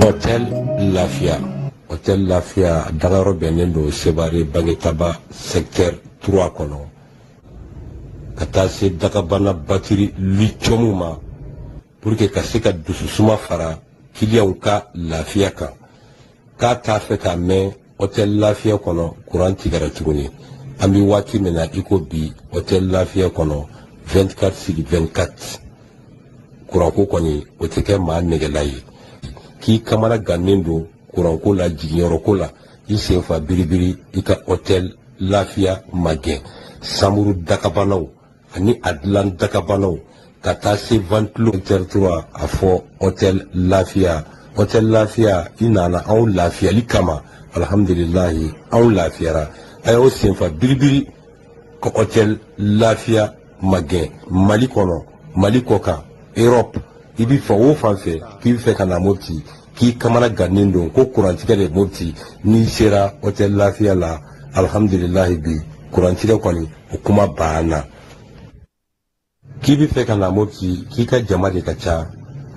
Hôtel Lafiya. Hôtel Lafiya dagayɔrɔ bɛnnen don Sevare Bangetaba secteur 3 kɔnɔ ka taa se dagabana batiri lithium ma pour que ka se ka dususuma fara kiliyanw ka lafiya kan. K'a t'a fɛ k'a mɛn hôtel Lafiya kɔnɔ kuran tigɛra tuguni. An bɛ waati min na i ko bi, hôtel Lafiya kɔnɔ 24 sur 24, kuranko kɔni o tɛ kɛ maa nɛgɛla ye. K'i kamana gannen don kuranko la, jiginyɔrɔko la, i sen fa biribiri, i ka hôtel Lafiya magɛn. Samuru dakabanaw ani a dilan dakabanaw ka taa se ventilo 3, a fɔ hôtel Lafiya. Hôtel Lafiya, i nana anw lafiyali kama, alhamdulilahi, anw lafiyara. A y'aw senfa biribiri ka hôtel Lafiya magɛn. Mali kɔnɔ, Mali kɔ kan, Europe, i bɛ fan o fan fɛ k'i bɛ fɛ ka na Mopti, k'i kamana gannen don ko kurantigɛ de Mopti, n'i sera hôtel Lafiya la, alhamdulilahi, bi kurantigɛ kɔni o kuma banna. K'i bɛ fɛ ka na Mopti, k'i ka jama de ka ca,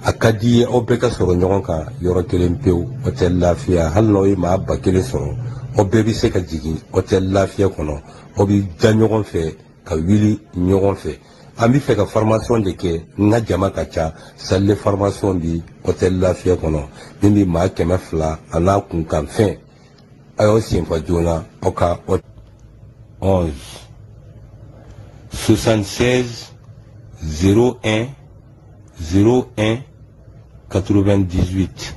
a ka di ye aw bɛɛ ka sɔrɔ ɲɔgɔn kan yɔrɔ kelen pewu, hôtel Lafiya, hali n'aw ye maa 1000 sɔrɔ, aw bɛɛ bɛ se ka jigin hôtel Lafiya kɔnɔ, aw bɛ da ɲɔgɔn fɛ ka wuli ɲɔgɔn fɛ. An bɛ fɛ ka formation de kɛ, n ka jama ka ca, salle de formation bi hôtel Lafiya kɔnɔ min bɛ maa 200 a n'a kunkanfɛn. A y'aw senfa joona aw ka 11 76 01 01 98.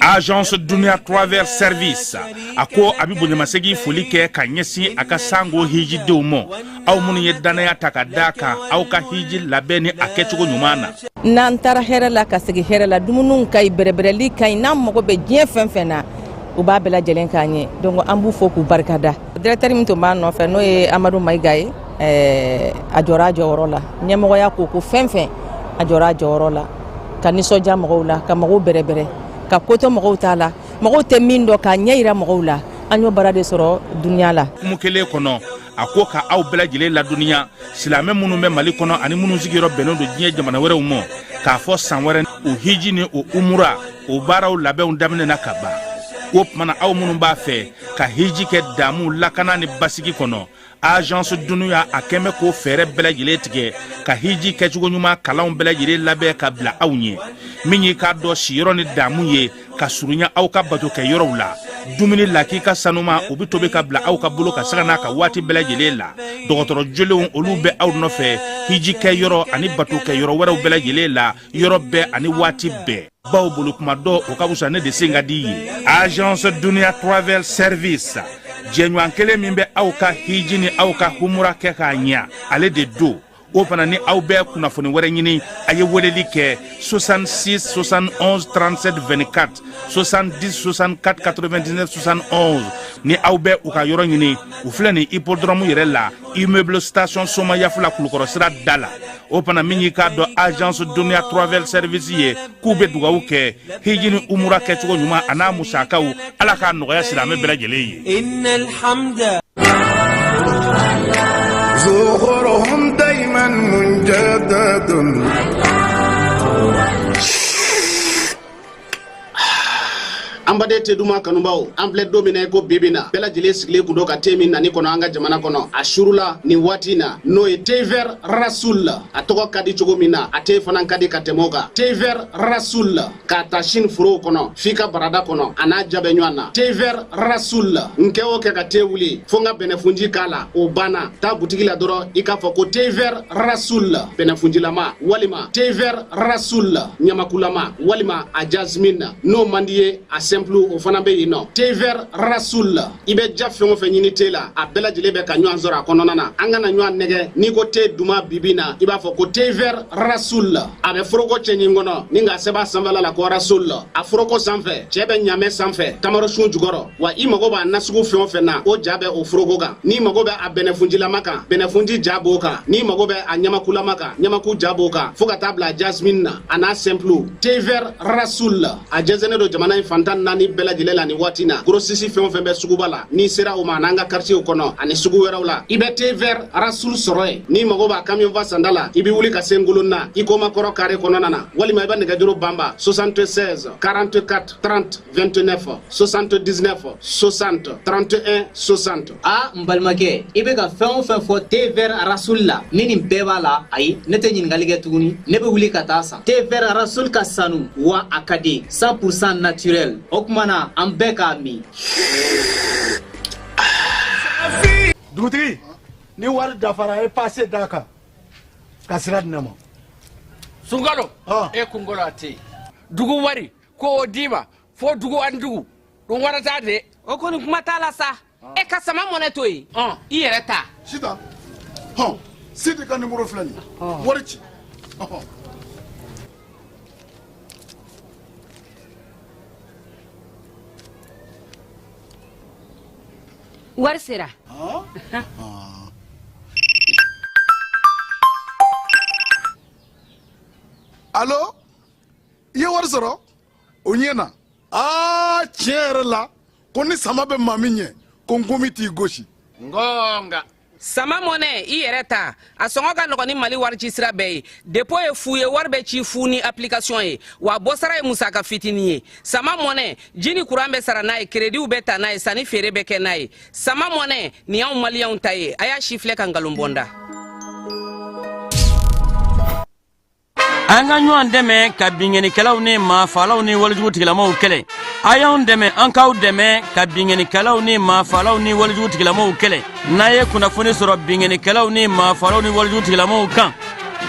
Agence Dunia Travel Service a ko a bɛ bonyamasegin foli kɛ ka ɲɛsin a ka sango hijidenw ma, aw minnu ye dannaya ta ka da kan aw ka hiji labɛn ni a kɛcogo ɲuman na. N'an taara hɛrɛ la ka segin hɛrɛ la, dumuniw ka ɲi, bɛrɛbɛrɛli ka ɲi, n'an mago bɛ diɲɛ fɛn fɛn na, u b'a bɛɛ lajɛlen k'an ye. Donc an b'u fo k'u barikada. Directeur min tun b'an nɔfɛ, n'o ye Amadu Mayiga ye, a jɔra a jɔyɔrɔ la. Ɲɛmɔgɔya ko ko fɛn fɛn, a jɔra a jɔyɔrɔ la ka nisɔndiya mɔgɔw la, ka mɔgɔw bɛrɛbɛrɛ, ka kotɔ mɔgɔw t'a la, mɔgɔw tɛ min dɔn, k'a ɲɛ yira mɔgɔw la. An y'o baara de sɔrɔ duniya la. Kumu kelen kɔnɔ, a ko ka aw bɛɛ lajɛlen ladɔnniya, silamɛ minnu bɛ Mali kɔnɔ ani minnu sigiyɔrɔ bɛnnen don diɲɛ jamana wɛrɛw ma, k'a fɔ san wɛrɛ o hiji ni o umura o baaraw labɛnw daminɛna ka ban. O tuma na, aw minnu b'a fɛ ka hiji kɛ damu, lakana ni basigi kɔnɔ, Agence Dunuya a kɛn bɛ k'o fɛɛrɛ bɛɛ lajɛlen tigɛ ka hiji kɛcogo ɲuman kalanw bɛɛ lajɛlen labɛn ka bila aw ɲɛ. Min y'i k'a dɔn siyɔrɔ ni damu ye ka surunya aw ka bato kɛ yɔrɔw la, dumuni lakika sanuma o bɛ tobi ka bila aw ka bolo ka sanga n'a ka waati bɛɛ lajɛlen la. Dɔgɔtɔrɔ jolenw olu bɛ aw nɔfɛ hiji kɛ yɔrɔ ani bato kɛ yɔrɔ wɛrɛw bɛɛ lajɛlen la, yɔrɔ bɛɛ ani waati bɛɛ. Baw bolo kuma dɔ o ka wusa ne de sen ka di ye. Agence Dunia Travel Service, jɛɲɔgɔn kelen min bɛ aw ka hiji ni aw ka humura kɛ k'a ɲa, ale de don. O fana ni aw bɛ kunnafoni wɛrɛ ɲini, a ye weleli kɛ 66 71 37 24, 70 64 99 71. Ni aw bɛ u ka yɔrɔ ɲini, u filɛ nin hippodrome yɛrɛ la, immeuble station Somayafula, Kulukɔrɔ sira da la. O fana min y'i k'a dɔn Agence Dunia Travel Service ye, k'u bɛ dugawu kɛ hiji ni umura kɛcogo ɲuman a n'a musakaw, Ala k'a nɔgɔya silamɛ bɛɛ lajɛlen ye. زخرهم دايما مجدد. An baden te duman kanubaw, an filɛ don min na i ko bibi na, bɛɛ lajɛlen sigilen kun don ka te min nani kɔnɔ an ka jamana kɔnɔ a surula nin waati na, n'o ye thé vert Rasoul. A tɔgɔ ka di cogo min na, a te fana ka di ka tɛmɛ o kan. Thé vert Rasoul, k'a ta Chine forow kɔnɔ f'i ka barada kɔnɔ, a n'a ja bɛ ɲɔgɔn na. Thé vert Rasoul, n kɛ o kɛ ka te wuli fo n ka bɛnɛfunji k'a la, o banna. Taa butigi la dɔrɔn, i k'a fɔ ko thé vert Rasoul bɛnɛfunjilama, walima thé vert Rasoul ɲamakulama, walima a jasmine. N'o man di ye, a simple. o fana bɛ yen nɔ. Thé vert Rasoul, i bɛ ja fɛn o fɛn ɲini te la, a bɛɛ lajɛlen bɛ ka ɲɔgɔn sɔrɔ a kɔnɔna na. An kana ɲɔgɔn nɛgɛ, n'i ko te duman bibi na, i b'a fɔ ko thé vert Rasoul. A bɛ foroko cɛɲi kɔnɔ ni k'a sɛbɛn a sanfɛla la ko Rasoul. A foroko sanfɛ, cɛ bɛ ɲamɛ sanfɛ, tamarosun jukɔrɔ. Wa i mago b'a nasugu fɛn o fɛn na, o ja bɛ o foroko kan. N'i mago bɛ a bɛnɛfunjilama kan, bɛnɛfunji ja b'o kan. N'i mago bɛ a ɲamakulama kan, ɲamaku ja b'o kan, fo ka taa bila jasmine na a n'a simple. Thé vert Rasoul, a jɛnsɛnnen don jamana in fan 14 bɛɛ lajɛlen la nin waati na. Grossiste fɛn o fɛn bɛ suguba la, n'i sera o ma, n'an ka quartier kɔnɔ ani sugu wɛrɛw la, i bɛ thé vert Rasoul sɔrɔ yen. N'i mago b'a camion fa sanda la, i bɛ wuli ka se Ngolonna i koma kɔrɔ carré kɔnɔna na, walima i bɛ nɛgɛjuru banba 76 44 30 29 79 60 31 60. A n balimakɛ, i bɛ ka fɛn o fɛn fɔ thé vert Rasoul la, ni nin bɛɛ b'a la, ayi, ne tɛ ɲininkali kɛ tuguni, ne bɛ wuli ka taa san. Thé vert Rasoul ka sanu wa a ka di, 100% naturel. O tuma na an bɛɛ k'a min. Dugutigi, ni wari dafara, e passe d'a kan ka sira di ne ma. Sunkalo, e kunkolo a tɛ yen. Dugu wari ko o d'i ma fo dugu ani dugu ɗum warata de. O kɔni kuma t'a la sa. E ka sama mɔnɛ to yen, i yɛrɛ ta. Sitan, hɔn, Sidi ka nimoro filɛ nin ye, wari ci. Wari sera. Alo, i ye wari sɔrɔ? O ɲɛna. Aa, tiɲɛ yɛrɛ la, ko ni sama bɛ maa min ɲɛ, ko nkomi t'i gosi. Ngonga. Sama mɔnɛ, i yɛrɛ ta, a sɔngɔ ka nɔgɔn ni Mali wari ci sira bɛɛ ye. Dépôt ye fu ye, wari bɛ ci fu ni application ye, wa bɔsara ye musaka fitinin ye. Sama mɔnɛ, ji ni kuran bɛ sara n'a ye, créditw bɛ ta n'a ye, sanni feere bɛ kɛ n'a ye. Sama mɔnɛ nin y'anw maliyɛnw ta ye. A y'a si filɛ ka nkalon bɔ n da. An ka ɲɔgɔn dɛmɛ ka binkannikɛlaw ni maafalaw ni walejugu tigilamaw kɛlɛ. A y'anw dɛmɛ, an k'aw dɛmɛ ka binkannikɛlaw ni maafalaw ni walejugu tigilamaw kɛlɛ. N'a ye kunnafoni sɔrɔ binkannikɛlaw ni maafalaw ni walejugu tigilamaw kan,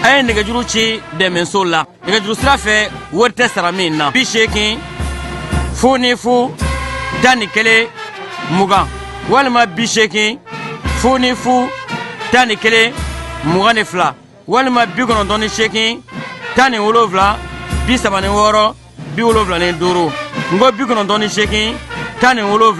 a ye nɛgɛjuru ci dɛmɛso la nɛgɛjuru sira fɛ, wari tɛ sara min na: 80 00 11 20 walima 80 00 11 22 walima 98 17 36 75. N ko 98 17 36 45.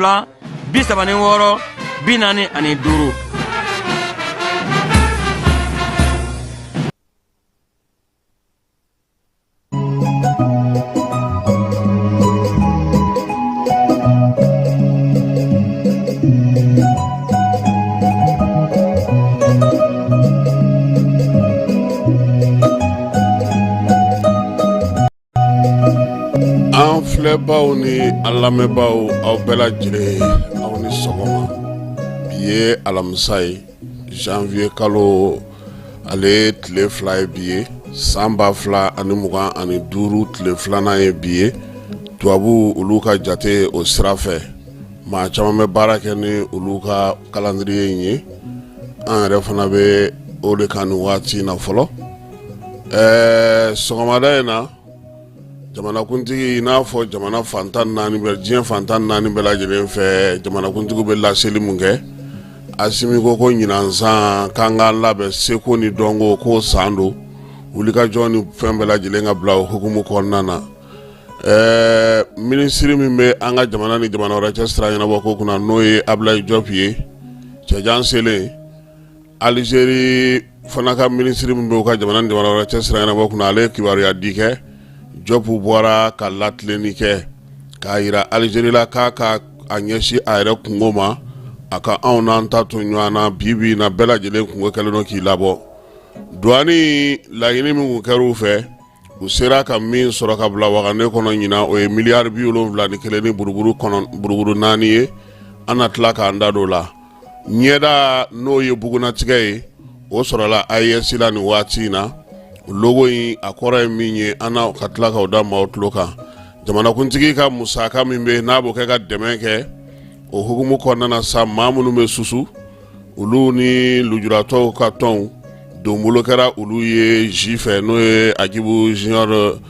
An filɛbaw ni an lamɛnbaaw, aw bɛɛ lajɛlen, aw ni sɔgɔma. Bi ye alamisa ye, janvier kalo ale tile 2 ye bi ye, san 2025 tile 2nan ye bi ye. Tubabu olu ka jate o sira fɛ, maa caman bɛ baara kɛ ni olu ka calendrier in ye. An yɛrɛ fana bɛ o de kan nin waati in na fɔlɔ. Ɛɛ, sɔgɔmada in na, jamanakuntigi, i n'a fɔ jamana fan 14 bɛɛ, diɲɛ fan 14 bɛɛ lajɛlen fɛ, jamanakuntigi bɛ laseli mun kɛ? Asimi ko ko ɲinan san k'an k'an labɛn seko ni dɔnko ko san don, wulikajɔ ni fɛn bɛɛ lajɛlen ka bila o hukumu kɔnɔna na. Ɛɛ, minisiri min bɛ an ka jamana ni jamana wɛrɛ cɛ sira ɲɛnabɔ ko kunna, n'o ye Abulayi Jɔpu ye, cɛjan selen Alizeri fana ka minisiri min bɛ u ka jamana ni jamana wɛrɛ cɛ sira ɲɛnabɔ kunna, ale ye kibaruya di kɛ. Jɔpu bɔra ka latilenni kɛ k'a jira Alizeri la k'a ka a ɲɛsin a yɛrɛ kunko ma, a ka anw n'an ta to ɲɔgɔn na. Bi bi in na, bɛɛ lajɛlen kunko kɛlen don k'i labɔ. Douane laɲini min kun kɛra u fɛ, u sera ka min sɔrɔ ka bila wagane kɔnɔ ɲinan, o ye miliyari 71 ni buruburu kɔnɔ buruburu 4 ye. An na tila k'an da don o la. Ɲɛda n'o ye bugunnatigɛ ye, o sɔrɔla AES la nin waati in na. Logo in, a kɔrɔ ye min ye, an na ka tila k'o da maaw tulo kan. Jamanakuntigi ka musaka min bɛ n'a b'o kɛ ka dɛmɛ kɛ, o hukumu kɔnɔna na sa, maa minnu bɛ susu, olu ni lujuratɔw ka tɔnw donbolo kɛra olu ye ji fɛ, n'o ye Agibu Junior,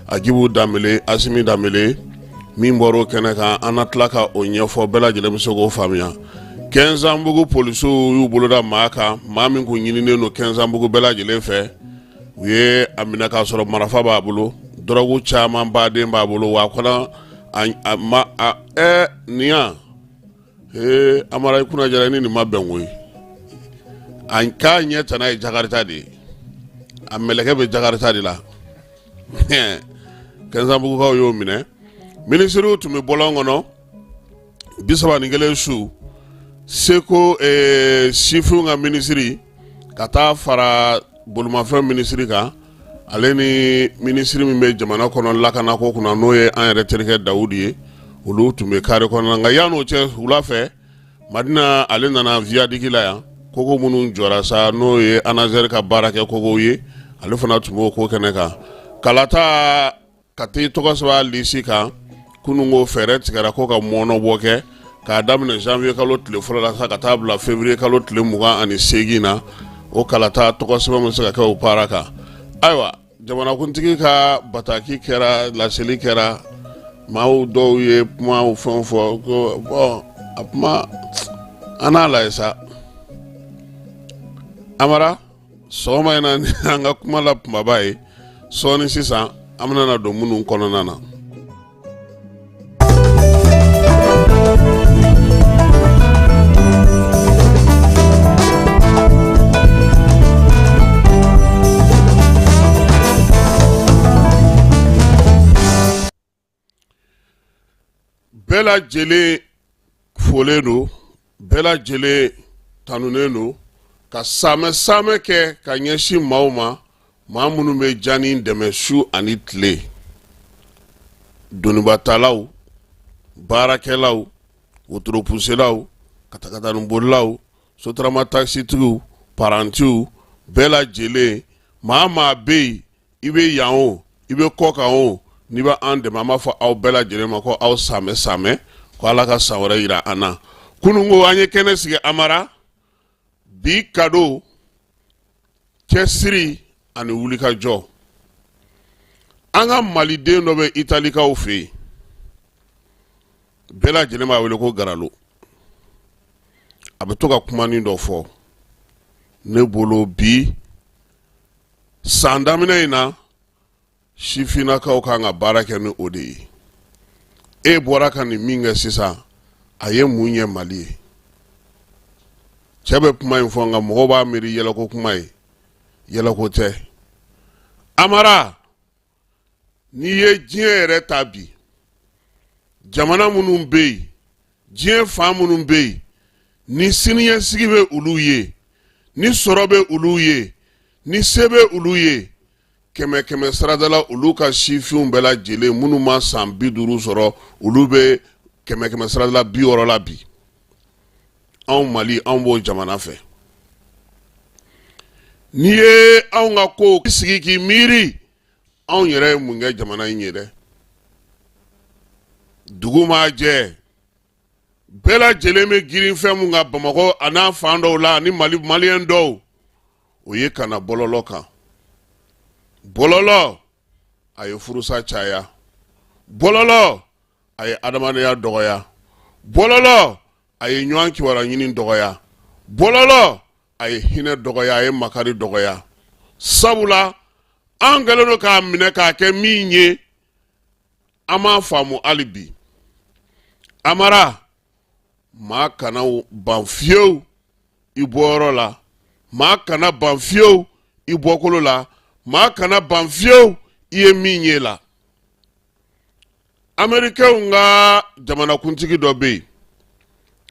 Agibu Danbele, Asimi Danbele. Min bɔra o kɛnɛ kan, an na tila ka o ɲɛfɔ, bɛɛ lajɛlen bɛ se k'o faamuya. Kɛnzanbugu polisiw y'u boloda maa kan, maa min kun ɲininen don Kɛnzanbugu bɛɛ lajɛlen fɛ. U ye a minɛ k'a sɔrɔ marifa b'a bolo, dɔrɔgu caman baden b'a bolo, wa a kɔnɔ a ma a ɛ nin yan. Ee Amara, i kunna jara ni nin ma bɛn koyi. A k'a ɲɛ tana ye Jakarita de ye, a mɛlɛkɛ bɛ Jakarita de la. Kɛnzanbugukaw y'o minɛ. Minisiriw tun bɛ bɔlɔn kɔnɔ 31 su seko sifinw ka minisiri ka taa fara bolimafɛn minisiri kan, ale ni minisiri min bɛ jamana kɔnɔ lakanako kunna, n'o ye an yɛrɛ terikɛ Dawudi ye, olu tun bɛ kare kɔnɔ. Nka yan'o cɛ, wula fɛ, Madina ale nana viaduc la yan, kogo minnu jɔra sa, n'o ye ANASER ka baara kɛ kogow ye, ale fana tun b'o ko kɛnɛ kan. Kalata ka t'i tɔgɔ sɛbɛn lisi kan kunun ko fɛɛrɛ tigɛra ko ka mɔnɔbɔ kɛ k'a daminɛ janvier kalo tile fɔlɔ la sa ka taa bila février kalo tile 28 na. O kalata tɔgɔ sɛbɛn bɛ se ka kɛ o baara kan. Ayiwa, jamanakuntigi ka bataki kɛra, laseli kɛra, maaw dɔw ye kuma fɛn fɔ ko bɔn, a kuma an n'a lajɛ sa. Amara, sɔgɔma in na, ni an ka kuma la kunbaba ye sɔɔni sisan, an bɛna na don minnu kɔnɔna na. Bɛɛ lajɛlen folen don, bɛɛ lajɛlen tanunen don ka saamɛ saamɛ kɛ ka ɲɛsin maaw ma, maa minnu bɛ jani dɛmɛ su ani tile, donibatalaw, baarakɛlaw, wotoropuselaw, katakataninbolilaw, sotarama takisitigiw, parantiw, bɛɛ lajɛlen. Maa maa bɛ yen, i bɛ yan o, i bɛ kɔ kan o, n'i bɛ an dɛmɛ, an b'a fɔ aw bɛɛ lajɛlen ma ko aw saamɛ saamɛ, ko Ala ka san wɛrɛ yira an na. Kunun ko an ye kɛnɛ sigi Amara, bi kado, cɛsiri ani wulikajɔ. An ka maliden dɔ bɛ Italikaw fɛ yen, bɛɛ lajɛlen b'a wele ko Garalo. A bɛ to ka kumanin dɔ fɔ ne bolo bi san daminɛ in na, sifinnakaw kan ka baara kɛ ni o de ye. E bɔra ka nin min kɛ sisan, a ye mun ɲɛ Mali ye? Cɛ bɛ kuma in fɔ, nka mɔgɔw b'a miiri yɛlɛko kuma ye. Yɛlɛko tɛ, Amara. N'i ye diɲɛ yɛrɛ ta bi, jamana minnu bɛ yen, diɲɛ fan minnu bɛ yen, ni siniɲɛsigi bɛ olu ye, ni sɔrɔ bɛ olu ye, ni se bɛ olu ye, kɛmɛ kɛmɛ sarada la, olu ka sifinw bɛɛ lajɛlen minnu ma san 50 sɔrɔ, olu bɛ kɛmɛ kɛmɛ sarada la 60 la bi. Anw Mali, anw b'o jamana fɛ. N'i ye anw ka ko sigi k'i miiri, anw yɛrɛ ye mun kɛ jamana in ye dɛ? Dugu maa jɛ, bɛɛ lajɛlen bɛ girin fɛn mun kan Bamakɔ a n'a fan dɔw la ani Mali maliyɛn dɔw, o ye ka na bɔlɔlɔ kan. Bɔlɔlɔ a ye furusa caya, bɔlɔlɔ a ye adamadenya dɔgɔya, bɔlɔlɔ a ye ɲɔgɔn kibaruya ɲini dɔgɔya, bɔlɔlɔ a ye hinɛ dɔgɔya, a ye makari dɔgɔya. Sabula an kɛlen don k'a minɛ k'a kɛ min ye, an m'a faamu hali bi. Amara, maa kana ban fiyewu i bɔyɔrɔ la, maa kana ban fiyewu i bɔkolo la, maa kana ban fiyewu i ye min ye la. Amerikɛnw ka jamanakuntigi dɔ bɛ yen,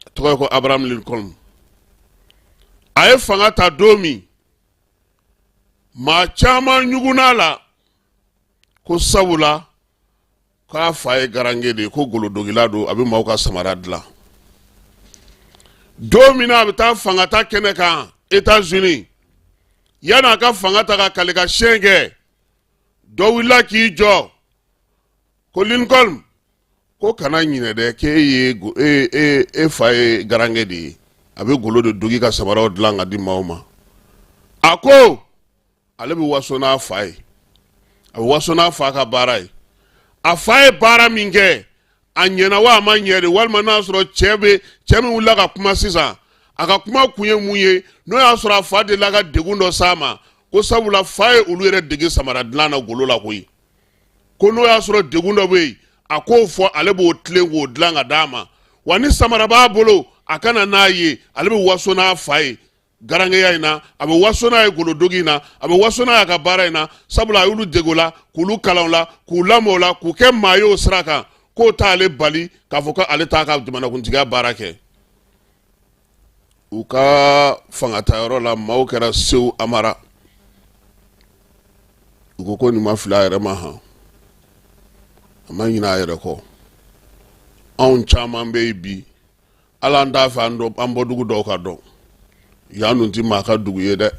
a tɔgɔ ye ko Abraham Lincoln. A ye fanga ta don min, maa caman ɲugunna a la ko sabula k'a fa ye garange de ye, ko golodogila don, a bɛ maaw ka samara dilan. Don min na a bɛ taa fanga ta kɛnɛ kan États-Unis, yanni a ka fanga ta ka kalikan kɛ, dɔ wulila k'i jɔ ko Lincoln, ko kana ɲinɛ dɛ, k'e ye e e e fa ye garange de ye, a bɛ golo de dogi ka samaraw dilan ka di maaw ma. A ko ale bɛ waso n'a fa ye, a bɛ waso n'a fa ka baara ye. A fa ye baara min kɛ, A ɲɛna wa a ma ɲɛ de, walima n'a sɔrɔ cɛ bɛ cɛ min wulila ka kuma sisan, a ka kuma kun ye mun ye? N'o y'a sɔrɔ a fa delila ka degun dɔ s'a ma, ko sabula fa ye olu yɛrɛ dege samara dilan na golo la koyi, ko n'o y'a sɔrɔ degun dɔ bɛ yen, a k'o fɔ, ale b'o tilen k'o dilan ka d'a ma. Wa ni samara b'a bolo, a ka na n'a ye, ale bɛ waso n'a fa ye garankɛya in na, a bɛ waso n'a ye golodogi in na, a bɛ waso n'a ye a ka baara in na, sabula a y'olu dege o la, k'olu kalan o la, k'u lamɔ o la, k'u kɛ maa ye o sira kan, k'o t'ale bali k'a fɔ ko ale t'a ka jamanakuntigiya baara kɛ. U ka fangatayɔrɔ la, maaw kɛra sew amara, u ko ko nin ma fili a yɛrɛ ma han, a ma ɲinɛ a yɛrɛ kɔ. Anw caman bɛ yen bi, ala an t'a fɛ an bɔ dugu dɔw ka dɔn. Yan dun ti maa ka dugu ye dɛ,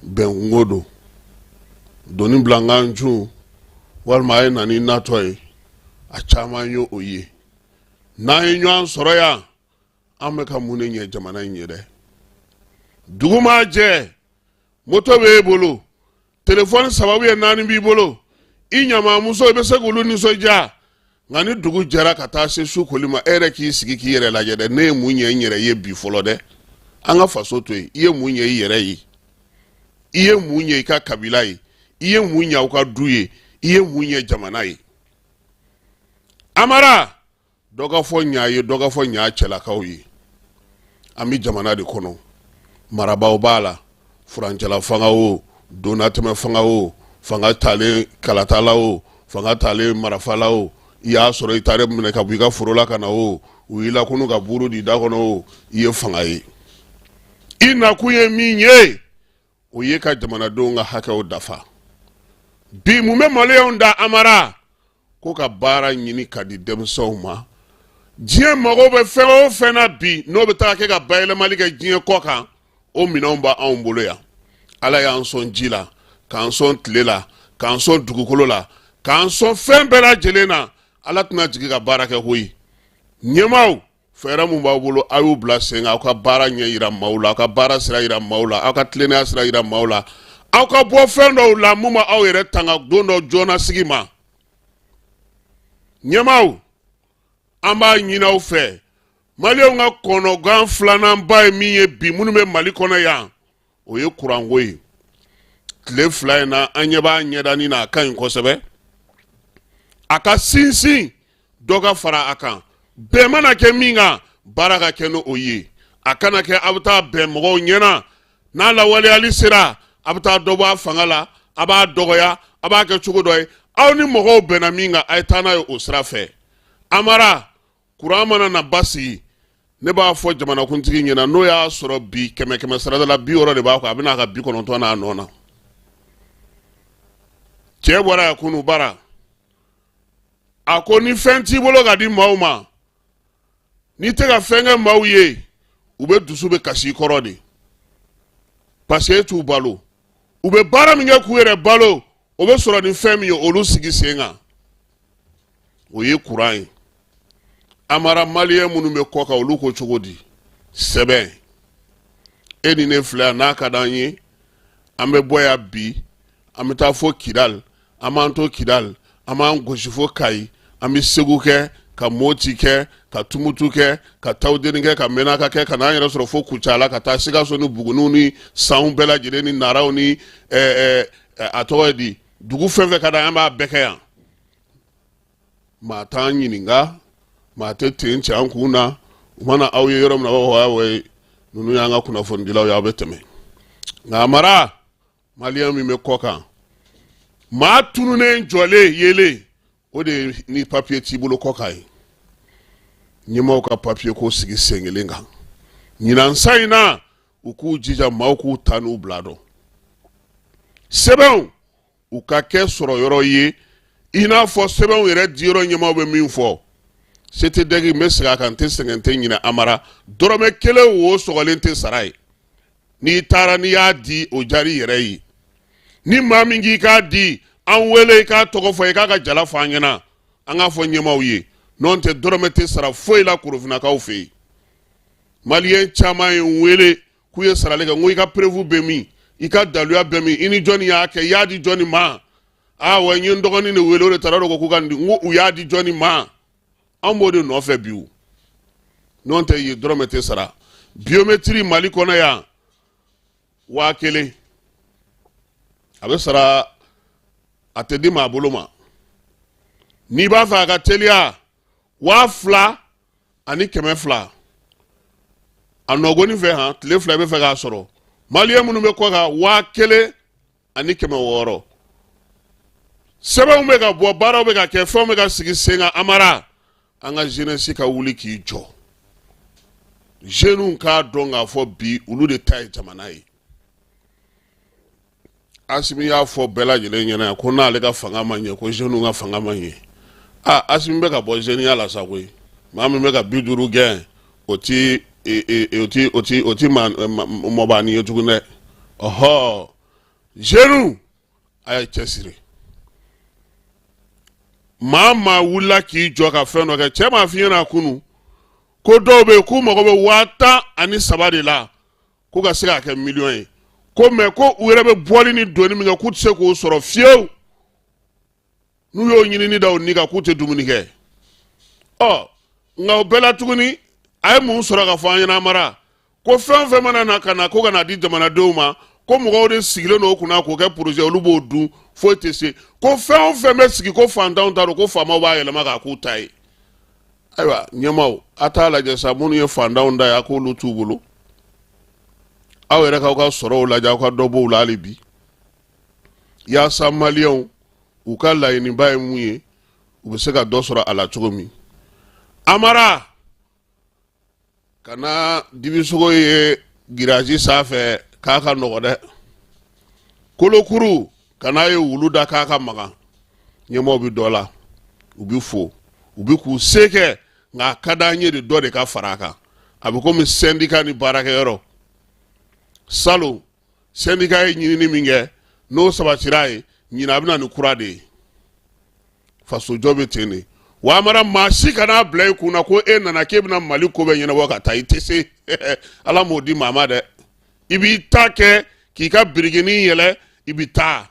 bɛnkungo don. Doni bila n ka n cun, walima a ye na ni natɔ ye, a caman ye o ye. N'an ye ɲɔgɔn sɔrɔ yan, an bɛ ka mun de ɲɛ jamana in ye dɛ? Dugu maa jɛ, moto bɛ e bolo, telefɔni sababu ye naani b'i bolo, i ɲamamuso i bɛ se k'olu nisɔndiya, nka ni dugu jɛra ka taa se su koli ma, e yɛrɛ k'i sigi k'i yɛrɛ lajɛ dɛ. Ne ye mun ɲɛ n yɛrɛ ye bi fɔlɔ dɛ? An ka faso to yen, i ye mun ɲɛ i yɛrɛ ye? I ye mun ɲɛ i ka kabila ye? I ye mun ɲɛ aw ka du ye? I ye mun ɲɛ jamana ye? Amara, dɔ ka fɔ ɲa ye, dɔ ka fɔ ɲa cɛlakaw ye. An bɛ jamana de kɔnɔ, marabaaw b'a la, furancɛla fanga o, donnatɛmɛ fanga o, fanga talen kalatala o, fanga talen marafala o, i y'a sɔrɔ i taara minɛ ka bɔ i ka foro la ka na o, u y'i lakunu ka buru di da kɔnɔ o, i ye fanga ye. I nakun ye min ye, o ye ka jamanadenw ka hakɛw dafa. Bi mun bɛ maliyɛnw da amara ko ka baara ɲini ka di denmisɛnw ma? Diɲɛ mago bɛ fɛn o fɛn na bi, n'o bɛ taa kɛ ka bayɛlɛmali kɛ diɲɛ kɔ kan, o minɛnw b'anw bolo yan. Ala y'an sɔn ji la, k'an sɔn tile la, k'an sɔn dugukolo la, k'an sɔn fɛn bɛɛ lajɛlen na. Ala tɛna jigin ka baara kɛ koyi. Ɲɛmaaw, fɛɛrɛ mun b'aw bolo, a y'u bila sen kan. Aw ka baara ɲɛ yira maaw la, aw ka baara sira yira maaw la, aw ka tilennenya sira yira maaw la, aw ka bɔ fɛn dɔw la mun b'aw yɛrɛ tanga don dɔ joona sigi ma. Ɲɛmaaw, an b'a ɲini aw fɛ, maliyɛnw ka kɔnɔgan filananba ye min ye bi, minnu bɛ Mali kɔnɔ yan, o ye kuranko ye. Tile 2 in na, an ɲɛ b'a ɲɛdani na, a ka ɲi kosɛbɛ. A ka sinsin, dɔ ka fara a kan. Bɛn mana kɛ min kan, baara ka kɛ n'o ye. A kana kɛ a bɛ taa bɛn mɔgɔw ɲɛna, n'a lawaleyali sera, a bɛ taa dɔ bɔ a fanga la, a b'a dɔgɔya, a b'a kɛ cogo dɔ ye. Aw ni mɔgɔw bɛnna min kan, a ye taa n'a ye o sira fɛ. Amara, kuran mana na basigi, ne b'a fɔ jamanakuntigi ɲɛna, n'o y'a sɔrɔ bi kɛmɛ kɛmɛ sarada la 60 de b'a kɔ, a bɛna a ka 90 n'a nɔ na. Cɛ bɔra yan kunu bara, a ko ni fɛn t'i bolo ka di maaw ma, n'i tɛ ka fɛn kɛ maaw ye, u bɛ dusu bɛ kasi i kɔrɔ de, parce que e t'u balo. U bɛ baara min kɛ k'u yɛrɛ balo, o bɛ sɔrɔ ni fɛn min ye, olu sigi sen kan, o ye kuran ye. Amara, maliyɛn minnu bɛ kɔ kan, olu ko cogo di? Sɛbɛn e ni ne filɛ yan, n'a ka d'an ye, an bɛ bɔ yan bi, an bɛ taa fo Kidali, an b'an to Kidali, an b'an gosi fo Kayi, an bɛ Segu kɛ, ka Moti kɛ, ka Tumutu kɛ, ka Tawudeni kɛ, ka Menaka kɛ, ka n'an yɛrɛ sɔrɔ fo Kucala, ka taa Sikaso ni Buguniw ni Sanw bɛɛ lajɛlen ni Naraw ni a tɔgɔ ye di, dugu fɛn fɛn ka d'an ye, an b'a bɛɛ kɛ yan. Maa t'an ɲininka, maa tɛ ten cɛ an kun na. U mana aw ye yɔrɔ min na, u b'a fɔ awɔ, ninnu y'an ka kunnafonidilaw ye, aw bɛ tɛmɛ. Nka Amara, maliyɛn min bɛ kɔ kan, maa tununnen jɔlen yelen, o de ye ni papiye t'i bolo kɔ kan ye. Ɲɛmaaw ka papiye ko sigi sen kelen kan ɲinan san in na, u k'u jija maaw k'u ta n'u bila dɔn. Sɛbɛnw u ka kɛ sɔrɔ yɔrɔ ye, i n'a fɔ sɛbɛnw yɛrɛ diyɔrɔ ɲɛmaaw bɛ min fɔ. SETEDEC, n bɛ segin a kan, n tɛ sɛgɛn, n tɛ ɲinɛ. Amara, dɔrɔmɛ kelen wo sɔgɔlen tɛ sara ye. N'i taara n'i y'a di, o diyara i yɛrɛ ye. Ni maa min k'i k'a di, an wele, i k'a tɔgɔ fɔ, i k'a ka jala fɔ an ɲɛna, an k'a fɔ ɲɛmaaw ye. N'o tɛ, dɔrɔmɛ tɛ sara foyi la korofinakaw fɛ yen. Maliyɛn caman ye n wele k'u ye sarali kɛ. N ko i ka preuve bɛ min? I ka daluya bɛ min? I ni jɔnni y'a kɛ? I y'a di jɔnni ma? Aa wa, n ye n dɔgɔnin de wele, o de taara, o de ko k'u ka nin di. N ko u y'a di jɔnni ma? Anw b'o de nɔfɛ bi o. N'o tɛ yen dɔrɔmɛ tɛ sara. Biométrie Mali kɔnɔ yan 1000 a bɛ sara, a tɛ di maa bolo ma. N'i b'a fɛ a ka teliya, 2200. A nɔgɔnin fɛ han, tile 2 i bɛ fɛ k'a sɔrɔ. Maliyɛn minnu bɛ kɔ kan, 1600. Sɛbɛnw bɛ ka bɔ, baaraw bɛ ka kɛ, fɛnw bɛ ka sigi sen kan. Amara, an ka jeunesse ka wuli k'i jɔ. Jeunes k'a dɔn k'a fɔ bi olu de ta ye jamana ye. Asimi y'a fɔ bɛɛ lajɛlen ɲɛna ko n'ale ka fanga ma ɲɛ, ko jeunes ka fanga ma ɲɛ. Aa, Asimi bɛ ka bɔ jeuneya la sa koyi. Maa min bɛ ka 50 gɛn, o ti o ti o ti o ti mɔbaani ye tugun dɛ. Ɔhɔ, jeunes, a ye cɛsiri. Maa maa wulila k'i jɔ ka fɛn dɔ kɛ, cɛ m'a f'i ɲɛna kunun ko dɔw bɛ yen k'u mago bɛ 13,000 de la k'u ka se k'a kɛ miliyɔn ye, ko mɛ ko u yɛrɛ bɛ bɔli ni donni min kɛ, k'u tɛ se k'o sɔrɔ fiyewu. N'u y'o ɲinini da u ni kan, k'u tɛ dumuni kɛ. Ɔ, nka o bɛɛ la tuguni, a ye mun sɔrɔ ka fɔ an ɲɛna? Mara ko fɛn o fɛn mana na ka na ko ka na di jamanadenw ma, ko mɔgɔw de sigilen don o kunna k'o kɛ projet, olu b'o dun, foyi tɛ se. Ko fɛn o fɛn bɛ sigi ko fantanw ta don, ko faamaw b'a yɛlɛma k'a k'u ta ye. Ayiwa ɲɛmaaw, a t'a lajɛ sa, minnu ye fantanw ta ye, a k'olu t'u bolo. Aw yɛrɛ k'aw ka sɔrɔw lajɛ, aw ka dɔ b'o la hali bi, yaasa maliyɛnw u ka laɲiniba ye mun ye, u bɛ se ka dɔ sɔrɔ a la cogo min. Amara, kana dibisogo ye giraji sanfɛ k'a ka nɔgɔ dɛ. Kolokuru, kana ye wulu da k'a ka magan. Ɲɛmaaw bɛ dɔ la, u bɛ fo, u bɛ k'u se kɛ, nka a ka d'an ye de dɔ de ka fara a kan. A bɛ komi sɛndika ni baarakɛyɔrɔ. Salon sɛndika ye ɲinini min kɛ, n'o sabatira ye, ɲinan a bɛ na ni kura de ye. Fasojɔ bɛ ten de wa. Amara, maa si kan'a bila i kun na ko e nana k'e bɛna Mali ko bɛɛ ɲɛnabɔ ka taa. I tɛ se, Ala m'o di maa ma dɛ. I b'i ta kɛ k'i ka birikinin yɛlɛ, i bɛ taa.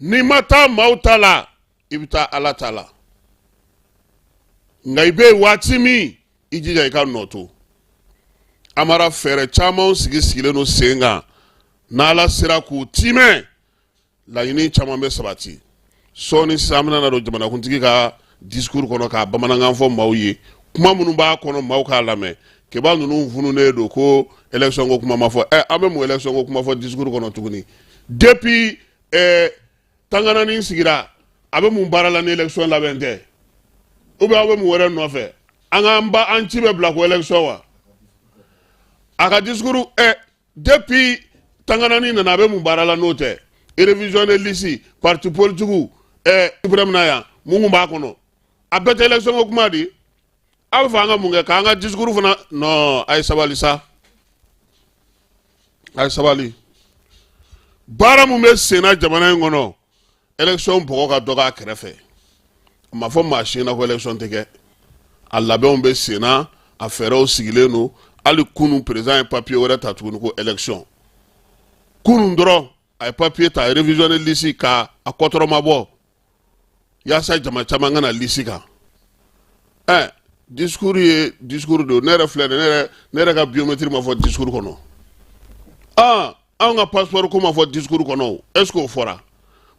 N'i ma taa maaw ta la, i bɛ taa Ala ta la. Nka i bɛ yen waati min, i jija i ka nɔ to. Amara, fɛɛrɛ caman sigi sigilen don sen kan. N'Ala sera k'u timɛ, laɲini caman bɛ sabati. Sɔɔni sisan, an bɛna na don jamanakuntigi ka discours kɔnɔ k'a bamanankan fɔ maaw ye, kuma minnu b'a kɔnɔ, maaw k'a lamɛn. Keba ninnu fununen don ko élection ko kuma ma fɔ. Ɛ, an bɛ mun élection ko kuma fɔ discours kɔnɔ tuguni? Depuis Tangana sigira, a bɛ mun baara la ni élection labɛn tɛ? Ou bien aw bɛ mun wɛrɛ nɔfɛ? An k'an ba an ci bɛ bila ko élection wa? A ka discours, ɛ, depuis Tangana nana, a bɛ mun baara la n'o tɛ révision de liste parti politique? Ɛ, suprême na yan, mun kun b'a kɔnɔ? A bɛɛ tɛ élection ko kuma di. Aw bɛ fɛ an ka mun kɛ k'an ka discours fana? Non, a ye sabali sa, a ye sabali. Baara mun bɛ senna jamana in kɔnɔ, élection bɔgɔ ka dɔgɔ a kɛrɛfɛ. A ma fɔ maa si ɲɛna ko élection tɛ kɛ. A labɛnw bɛ senna, a fɛɛrɛw sigilen don. Hali kunun, président ye papier wɛrɛ ta tuguni ko élection. Kunun dɔrɔn, a ye papier ta, révision de liste, ka a kɔtɔrɔma bɔ yaasa jama caman ka na liste kan. Ɛ, discours ye discours don. Ne yɛrɛ filɛ nin, ne yɛrɛ ka biométrie ma fɔ discours kɔnɔ. Aa, anw ka passeport ko ma fɔ discours kɔnɔ o. Est ce que o fɔra?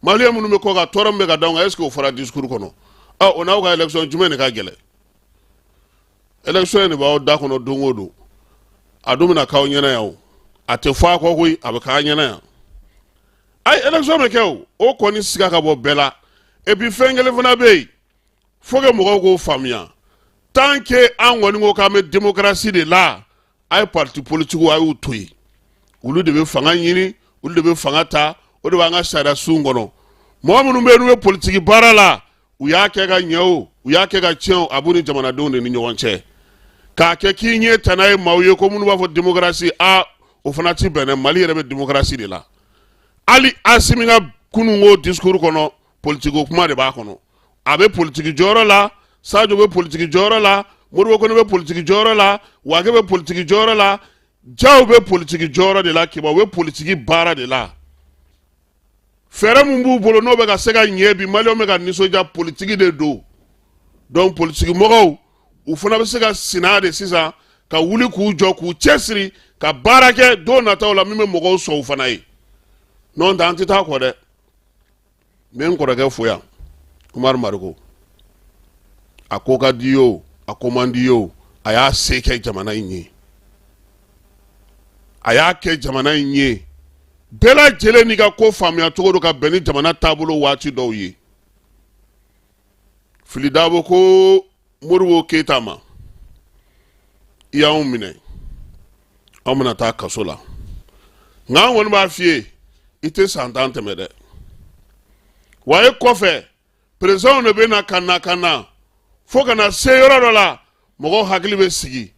Maliyɛn minnu bɛ kɔ kan, tɔɔrɔ min bɛ ka d'anw kan, est ce que o fɔra discours kɔnɔ? Ɔ, o n'aw ka élection, jumɛn de ka gɛlɛn? Élection in de b'aw da kɔnɔ don o don. A dun bɛna k'aw ɲɛna yan o. A tɛ fɔ a kɔ koyi, a bɛ k'aw ɲɛna yan. Ayi, élection bɛ kɛ o, o kɔni siga ka bɔ bɛɛ la. Et puis fɛn kelen fana bɛ yen, faut que mɔgɔw k'o faamuya: tant que an kɔni ko k'an bɛ démocratie de la, a ye parti politique, a y'u to yen. Olu de bɛ fanga ɲini, olu de bɛ fanga ta, o de b'an ka sariya sun kɔnɔ. Mɔgɔ minnu bɛ yen n'u bɛ politiki baara la, u y'a kɛ ka ɲɛ o, u y'a kɛ ka tiɲɛ o, a b'u ni jamanadenw de ni ɲɔgɔn cɛ. K'a kɛ k'i ɲɛ tana ye maaw ye ko minnu b'a fɔ démocratie, a o fana ti bɛn dɛ. Mali yɛrɛ bɛ démocratie de la. Hali Asimi ka kununko discours kɔnɔ, politiki kuma de b'a kɔnɔ. A bɛ politiki jɔyɔrɔ la, Sadio bɛ politiki jɔyɔrɔ la, Modibo Kone bɛ politiki jɔyɔrɔ la, Wage bɛ politiki jɔyɔrɔ la, Jaw bɛ politiki jɔyɔrɔ de la, Keba bɛ politiki baara de la. Fɛɛrɛ mun b'u bolo n'o bɛ ka se ka ɲɛ bi, maliyɛnw bɛ ka nisɔndiya, politiki de don. Donc politikimɔgɔw u fana bɛ se ka sina de sisan ka wuli k'u jɔ k'u cɛsiri ka baara kɛ don nataw la min bɛ mɔgɔw sɔn u fana ye. N'o tɛ an tɛ taa kɔ dɛ. N bɛ n kɔrɔkɛ fo yan, Umaru Mariko. A ko ka di o, a ko man di o, a y'a se kɛ jamana in ye, a y'a kɛ jamana in ye. Bɛɛ lajɛlen n'i ka ko faamuya cogo don ka bɛn ni jamana taabolo waati dɔw ye. Fili Dabo ko Modibo Keyita ma, i y'anw minɛ, anw bɛna taa kaso la, nka an kɔni b'a f'i ye, i tɛ san 10 tɛmɛ dɛ. Wa e kɔfɛ peresidanw de bɛ na ka na ka na fo ka na se yɔrɔ dɔ la, mɔgɔw hakili bɛ sigi,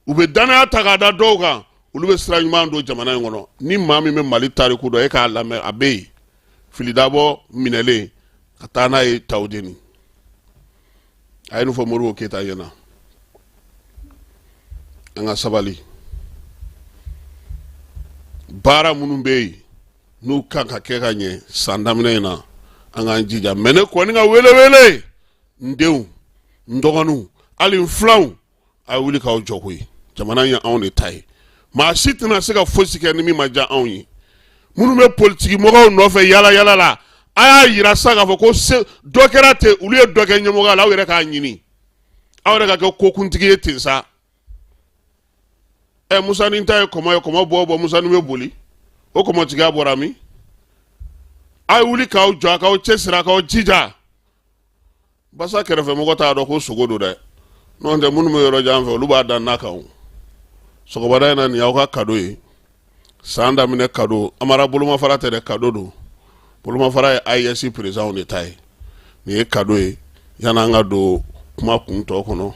u bɛ danaya ta k'a da dɔw kan, olu bɛ sira ɲuman don jamana in kɔnɔ. Ni maa min bɛ Mali tariku dɔn, e k'a lamɛn, a bɛ yen. Fili Dabo minɛlen ka taa n'a ye Tawudeni, a ye nin fɔ Modibo Keyita ɲɛna. An ka sabali. Baara minnu bɛ yen n'u kan ka kɛ ka ɲɛ san daminɛ in na, an k'an jija. Mais ne kɔni ka welewele, n denw, n dɔgɔninw, hali n filanw, a ye wuli k'aw jɔ koyi. Jamana ye anw de ta ye, maa si tɛna se ka fosi kɛ ni min ma diya anw ye. Minnu bɛ politiki mɔgɔw nɔfɛ yala yala la, a y'a yira sa k'a fɔ ko se dɔ kɛra ten, olu ye dɔ kɛ ɲɛmɔgɔya la, aw yɛrɛ k'a ɲini, aw yɛrɛ ka kɛ kokuntigi ye ten sa. Ɛ, Musanin ta ye kɔmɔ ye, kɔmɔ bɔ bɔ, Musanin bɛ boli, o kɔmɔtigiya bɔra min? A ye wuli k'aw jɔ, a k'aw cɛsiri, a k'aw jija. Basa kɛrɛfɛmɔgɔ t'a dɔn ko sogo don dɛ, n'o tɛ minnu bɛ yɔrɔ jan fɛ, olu b'a da na kan. Sɔgɔmada in na, nin y'aw ka kado ye, san daminɛ kado. Amara bolomafara tɛ dɛ, kado don. Bolomafara ye AES peresidanw de ta ye. Nin ye kado ye. Yan'an ka don kuma kun tɔ kɔnɔ,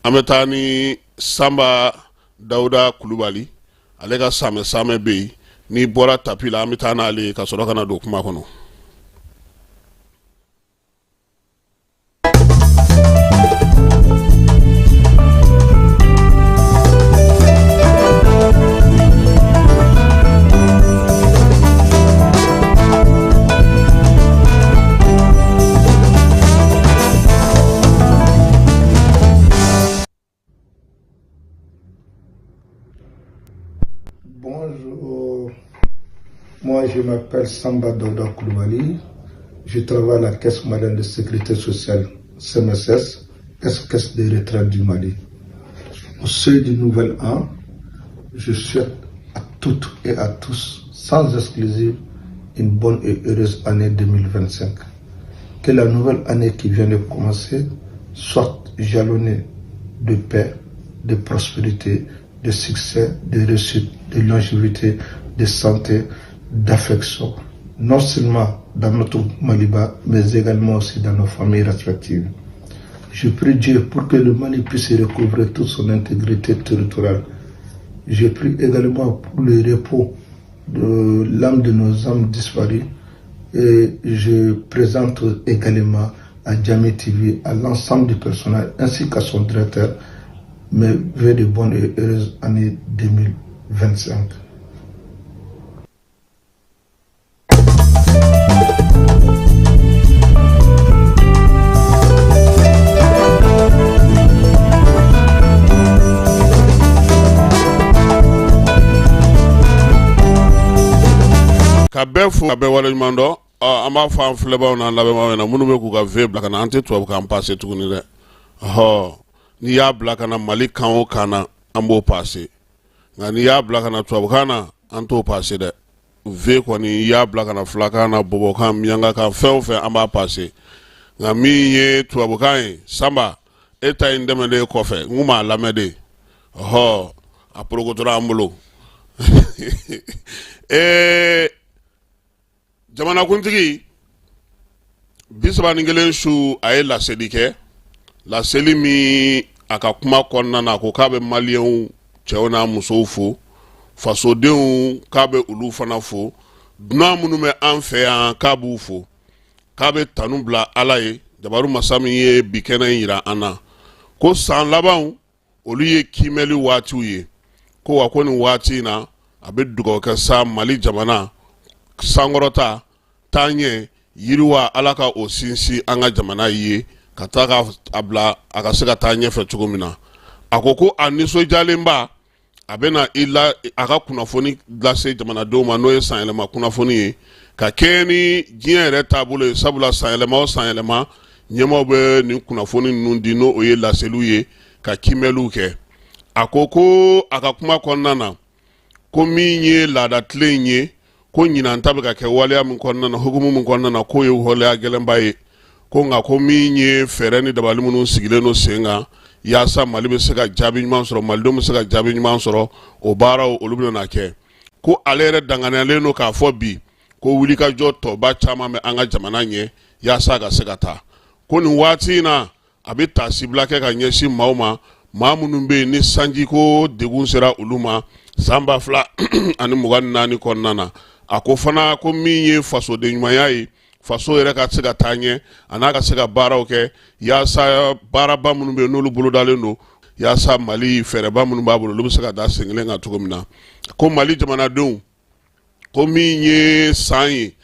an bɛ taa ni Sanba Dawuda Kulubali, ale ka samɛ samɛ bɛ yen. N'i bɔra tapi la, an bɛ taa n'ale ye ka sɔrɔ ka na don kuma kɔnɔ. Bonjour, moi je m'appelle Samba Daouda Koulibaly, je travaille à la Caisse malienne de sécurité sociale, CMSS, ex-caisse de retraite du Mali. Au seuil du nouvel an, je souhaite à toutes et à tous, sans exclusive, une bonne et heureuse année 2025. Que la nouvelle année qui vient de commencer soit jalonnée de paix, de prospérité, de succès, de réussite, de longévité, de santé, d'affection, non seulement dans notre Maliba, mais également aussi dans nos familles respectives. Je prie Dieu pour que le Mali puisse recouvrer toute son intégrité territoriale. Je prie également pour le repos de l'âme de nos âmes disparues et je présente également à Djamé TV, à l'ensemble du personnel ainsi qu'à son directeur, mes vœux de bonne et heureuse année 2025. Ka bɛɛ fo, ka bɛɛ waleɲuman dɔn. An b'a fɔ an filɛbaaw n'an lamɛnbaaw ɲɛna, minnu bɛ k'u ka vœu bila ka na, an tɛ tubabukan passer tuguni dɛ. Ɔhɔ, n'i y'a bila ka na Mali kan o kan na, an b'o passer, nka n'i y'a bila ka na tubabukan na, an t'o passer dɛ. Vœu kɔni, i y'a bila ka na fulakan na, bɔbɔkan, miyankakan, fɛn o fɛn, an b'a passer, nka min ye tubabukan ye, Sanba, e ta in dɛmɛlen kɔfɛ, n kun m'a lamɛn de. Ɔhɔ, a porokotora an bolo. Ee, jamanakuntigi 31 su, a ye laseli kɛ, laseli min a ka kuma kɔnɔna na, a ko k'a bɛ maliyɛnw cɛw n'a musow fo, fasodenw k'a bɛ olu fana fo, dunan minnu bɛ an fɛ yan k'a b'u fo, k'a bɛ tanu bila Ala ye, jabaru masa min ye bi kɛnɛ in yira an na, ko san labanw olu ye kiimɛli waatiw ye, ko wa ko nin waati in na, a bɛ dugawu kɛ sa Mali jamana sankɔrɔta, taaɲɛ, yiriwa, Ala ka o sinsin an ka jamana ye. ka taa ka a bila a ka se ka taa ɲɛfɛ cogo min na. A ko ko a nisɔndiyalenba a bɛna i la a ka kunnafoni lase jamanadenw ma, n'o ye sanyɛlɛma kunnafoni ye, ka kɛɲɛ ni diɲɛ yɛrɛ taabolo ye, sabula sanyɛlɛma o sanyɛlɛma ɲɛmaaw bɛ nin kunnafoni ninnu di, n'o ye laseliw ye ka kiimɛliw kɛ. A ko ko a ka kuma kɔnɔna na, ko min ye laada tilen in ye, ko ɲinan ta bɛ ka kɛ waleya min kɔnɔna na, hukumu min kɔnɔna na, k'o ye waleya gɛlɛnba ye. Ko nka ko min ye fɛɛrɛ ni dabali minnu sigilen don sen kan yaasa Mali bɛ se ka jaabi ɲuman sɔrɔ, malidenw bɛ se ka jaabi ɲuman sɔrɔ, o baaraw olu bɛna na kɛ. Ko ale yɛrɛ danganiyalen don k'a fɔ bi ko wulikajɔ tɔba caman bɛ an ka jamana ɲɛ yaasa ka se ka taa. Ko nin waati in na, a bɛ taasibila kɛ ka ɲɛsin maaw ma, maa minnu bɛ yen ni sanjiko degun sera olu ma san 2024 kɔnɔna na. A ko fana ko min ye fasoden ɲumanya ye, faso yɛrɛ ka se ka taa ɲɛ, a n'a ka se ka baaraw kɛ yaasa baaraba minnu bɛ yen n'olu bolodalen don, yaasa Mali fɛɛrɛba minnu b'a bolo, olu bɛ se ka da sen kelen kan cogo min na. Ko Mali jamanadenw, ko min ye san ye,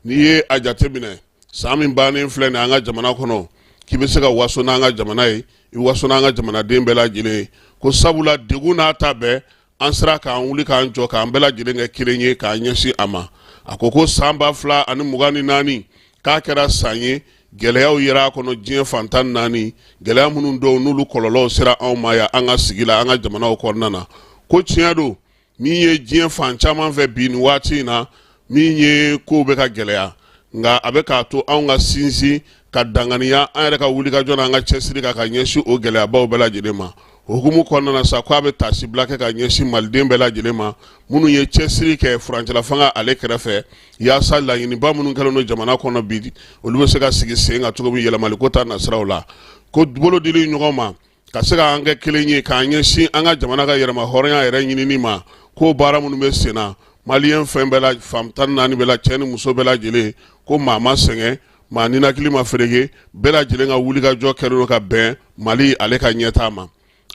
n'i ye a jateminɛ, san min bannen filɛ nin an ka jamana kɔnɔ, k'i bɛ se ka waso n'an ka jamana ye, i waso n'an ka jamanaden bɛɛ lajɛlen ye. Ko sabula degun n'a ta bɛɛ, an sera k'an wuli k'an jɔ, k'an bɛɛ lajɛlen kɛ kelen ye k'an ɲɛsin a ma. A ko ko san 2024 k'a kɛra san ye, gɛlɛyaw yera a kɔnɔ diɲɛ fan 14, gɛlɛya minnu dɔw n'olu kɔlɔlɔw sera anw ma yan an ka sigi la, an ka jamanaw kɔnɔna na. Ko tiɲɛ don, min ye diɲɛ fan caman fɛ bi nin waati in na, min ye kow bɛ ka gɛlɛya, nka a bɛ k'a to anw ka sinsin ka danganiya an yɛrɛ ka wulikajɔ n'an ka cɛsiri kan ka ɲɛsin o gɛlɛyabaw bɛɛ lajɛlen ma. O hukumu kɔnɔna na sa, k'a bɛ taasibila kɛ ka ɲɛsin maliden bɛɛ lajɛlen ma minnu ye cɛsiri kɛ furancɛla fanga ale kɛrɛfɛ, yaasa laɲiniba minnu kɛlen don jamana kɔnɔ bi, olu bɛ se ka sigi sen kan cogo min yɛlɛmaliko ta nasiraw la. Ko bolo dili ɲɔgɔn ma ka se k'an kɛ kelen ye k'an ɲɛsin an ka jamana ka yɛrɛma hɔrɔnya yɛrɛ ɲinini ma, ko baara minnu bɛ sen na, maliyɛn fɛn bɛɛ la, fan 14 bɛɛ la, cɛ ni muso bɛɛ lajɛlen, ko maa ma sɛgɛn, maa ninakili ma fereke, bɛɛ lajɛlen ka wulikajɔ kɛlen don ka bɛn Mali ale ka ɲɛtaa ma.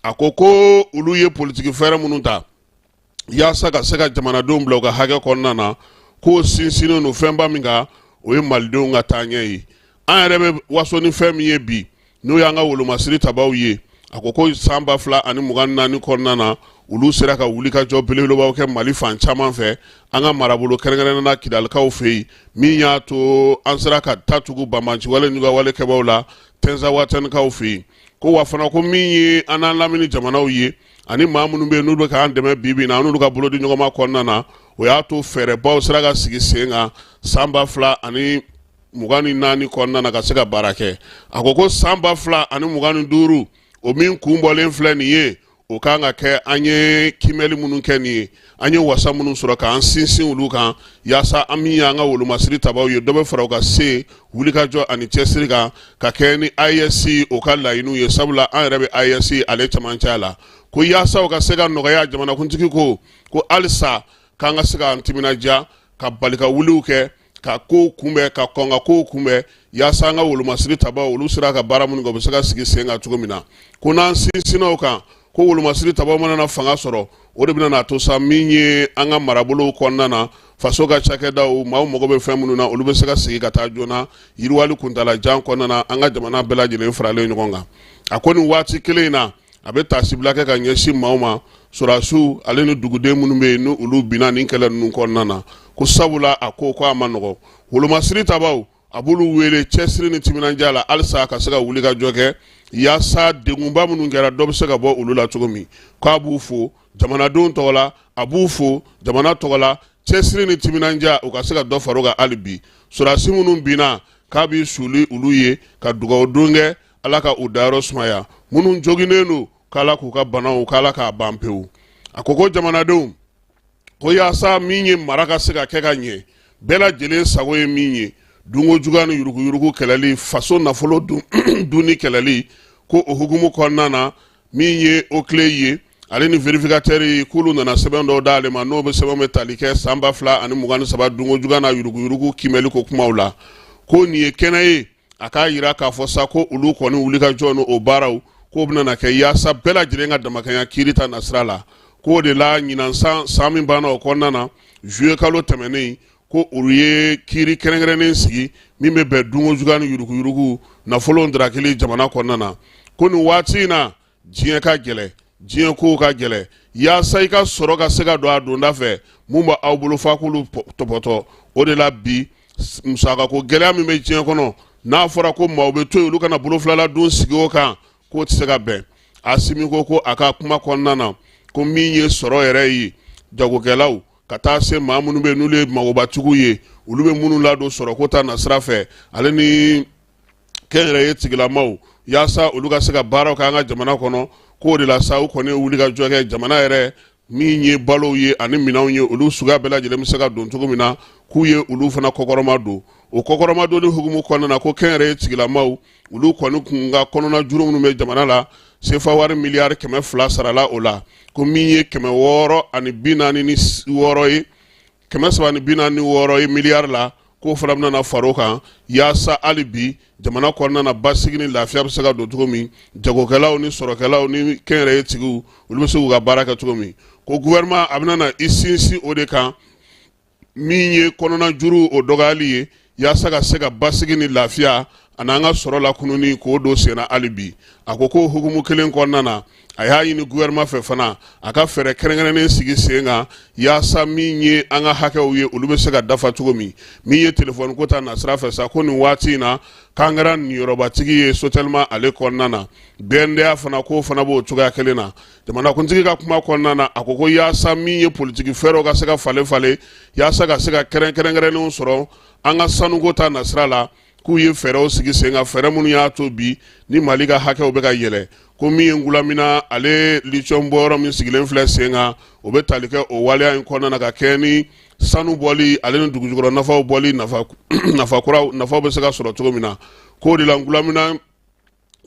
A ko ko olu ye politiki fɛɛrɛ minnu ta yaasa ka se ka jamanadenw bila u ka hakɛ kɔnɔna na, k'o sinsinnen don fɛnba min kan, o ye malidenw ka taaɲɛ ye. An yɛrɛ bɛ waso ni fɛn min ye bi, n'o y'an ka wolomasiri tabaw ye. A ko ko san 2024 kɔnɔna na, olu sera ka wulikajɔ belebelebaw kɛ Mali fan caman fɛ, an ka marabolo kɛrɛnkɛrɛnnen na Kidalikaw fɛ yen, min y'a to an sera ka ta tugu banbaanciwale n'u kɛbaw la Tɛnzawatɛnikaw fɛ yen. Ko wa fana ko min ye an n'an lamini jamanaw ye ani maa minnu bɛ yen n'olu bɛ k'an dɛmɛ bi bi in na, an n'olu ka bolodi ɲɔgɔnma kɔnɔna na, o y'a to fɛɛrɛbaw sera ka sigi sen kan san 2024 kɔnɔna na ka se ka baara kɛ. A ko ko san 2025, o min kun bɔlen filɛ nin ye, o kan ka kɛ an ye kiimɛli minnu kɛ nin ye, an ye wasa minnu sɔrɔ k'an sinsin olu kan, yaasa an min y'an ka wolomasiri tabaw ye, dɔ bɛ fara u ka se wulikajɔ ani cɛsiri kan ka kɛ ni AES o ka laɲiniw ye, sabula an yɛrɛ bɛ AES ale cɛmancɛ la. Ko yaasa o ka se ka nɔgɔya, jamanakuntigi ko ko halisa k'an ka se k'an timinadiya ka bali ka wuliw kɛ ka kow kunbɛn, ka kɔn ka kow kunbɛn, yaasa an ka wolomasiri tabaw olu sera ka baara minnu kɛ, u bɛ se ka sigi sen kan cogo min na. Ko n'an sinsinna o kan, ko wolomasiri tabaw mana na fanga sɔrɔ, o de bɛna n'a to sa min ye an ka marabolow kɔnɔna na, faso ka cakɛdaw, maaw mago bɛ fɛn minnu na, olu bɛ se ka sigi ka taa joona yiriwali kuntaalajan kɔnɔna na, an ka jamana bɛɛ lajɛlen faralen ɲɔgɔn kan. A ko nin waati kelen in na, a bɛ taasibila kɛ ka ɲɛsin maaw ma, sɔrɔdasiw ale ni duguden minnu bɛ yen ni olu binna nin kɛlɛ ninnu kɔnɔna na. Ko sabula a ko ko a ma nɔgɔ, wolomasiri tabaw a b'olu wele cɛsiri ni timinandiya la halisa ka se ka wuli ka jɔ kɛ yaasa degunba minnu kɛra, dɔ bɛ se ka bɔ olu la cogo min. K'a b'u fo jamanadenw tɔgɔ la, a b'u fo jamana tɔgɔ la, cɛsiri ni timinandiya, u ka se ka dɔ fara o kan hali bi. Sɔrɔdasi minnu binna, k'a b'i suli olu ye ka dugawu don kɛ, Ala ka u dayɔrɔ sumaya. Minnu joginnen don, k'Ala k'u ka banaw, k'Ala k'a ban pewu. A ko ko jamanadenw, ko yaasa min ye mara ka se ka kɛ ka ɲɛ, bɛɛ lajɛlen sago ye min ye, dunko juguya ni yuruguyurugu kɛlɛli, faso nafolo dunni kɛlɛli, ko o hukumu kɔnɔna na, min ye OCLEI ye ale ni vérificateur ye, k'olu nana sɛbɛn dɔw d'ale ma, n'o bɛ sɛbɛn bɛ tali kɛ san 2023 dunko juguya n'a yuruguyurugu kiimɛli ko kumaw la. Ko nin ye kɛnɛ ye a k'a jira k'a fɔ sa ko olu kɔni wulikajɔ ni o baaraw k'o bɛna kɛ yaasa bɛɛ lajɛlen ka damakɛɲɛ kiiri ta nasira la. K'o de la ɲinan san, san min banna o kɔnɔna na, juillet kalo tɛmɛnen. ko olu ye kiiri kɛrɛnkɛrɛnnen sigi min bɛ bɛn dunko juguya ni yuruguyurugu nafolo darakili jamana kɔnɔna na. Ko nin waati in na, diɲɛ ka gɛlɛn, diɲɛ kow ka gɛlɛn, yaasa i ka sɔrɔ ka se ka don a donda fɛ, mun bɛ aw bolo f'a k'olu tɔpɔtɔ. O de la bi, musakako gɛlɛya min bɛ diɲɛ kɔnɔ, n'a fɔra ko maaw bɛ to yen, olu kana bolo filala dun sigi o kan, k'o tɛ se ka bɛn. Asimi ko a ka kuma kɔnɔna na ko min ye sɔrɔ yɛrɛ ye, jagokɛlaw ka taa se maa minnu bɛ n'olu ye magobatigiw ye, olu bɛ minnu ladon sɔrɔko ta nasira fɛ, ale ni kɛnyɛrɛye tigilamaw, yaasa olu ka se ka baaraw kɛ an ka jamana kɔnɔ. K'o de la sa, u kɔni ye wuli ka jɔ kɛ jamana yɛrɛ min ye balow ye ani minɛnw ye, olu suguya bɛɛ lajɛlen bɛ se ka don cogo min na, k'u ye olu fana kɔkɔrɔma don. O kɔkɔrɔma donni hukumu kɔnɔna na, ko kɛnyɛrɛye tigilamaw, olu kɔni kun ka kɔnɔna juru minnu bɛ jamana la, sefa wari miliyari 200 sarala o la. Ko min ye 646 ye, 346 ye miliyari la, k'o fana bɛna fara o kan, yaasa hali bi jamana kɔnɔna na basigi ni lafiya bɛ se ka don cogo min, jagokɛlaw ni sɔrɔkɛlaw ni kɛnyɛrɛye tigiw, olu bɛ se k'u ka baara kɛ cogo min. Ko gouvernement a bɛna na i sinsin o de kan, min ye kɔnɔna juru o dɔgɔyali ye, yaasa ka se ka basigi ni lafiya ani an ka sɔrɔ lakununi k'o don senna hali bi. A ko k'o hukumu kelen kɔnɔna na, a y'a ɲini gouvernement fɛ fana a ka fɛɛrɛ kɛrɛnkɛrɛnnen sigi sen kan, yaasa min ye an ka hakɛw ye, olu bɛ se ka dafa cogo min. Min ye telefɔni ko ta nasira fɛ sa, ko nin waati in na, k'an kɛra niyɔrɔbatigi ye Sotelma ale kɔnɔna na. BNDA fana, k'o fana b'o cogoya kelen na. Jamanakuntigi ka kuma kɔnɔna na, a ko ko yaasa min ye politiki fɛɛrɛw ka se ka falen falen, yaasa ka se ka kɛrɛnkɛrɛnnenw sɔrɔ an ka sanuko ta nasira la, k'u ye fɛɛrɛw sigi sen kan, fɛɛrɛ minnu y'a to bi ni Mali ka hakɛw bɛ ka yɛlɛ. Ko min ye Ngulamina ale lithium bɔyɔrɔ min sigilen filɛ sen kan, o bɛ tali kɛ o waleya in kɔnɔna na, ka kɛ ni sanu bɔli ale ni dugujukɔrɔ nafaw bɔli nafa kura nafaw bɛ se ka sɔrɔ cogo min na. K'o de la Ngulamina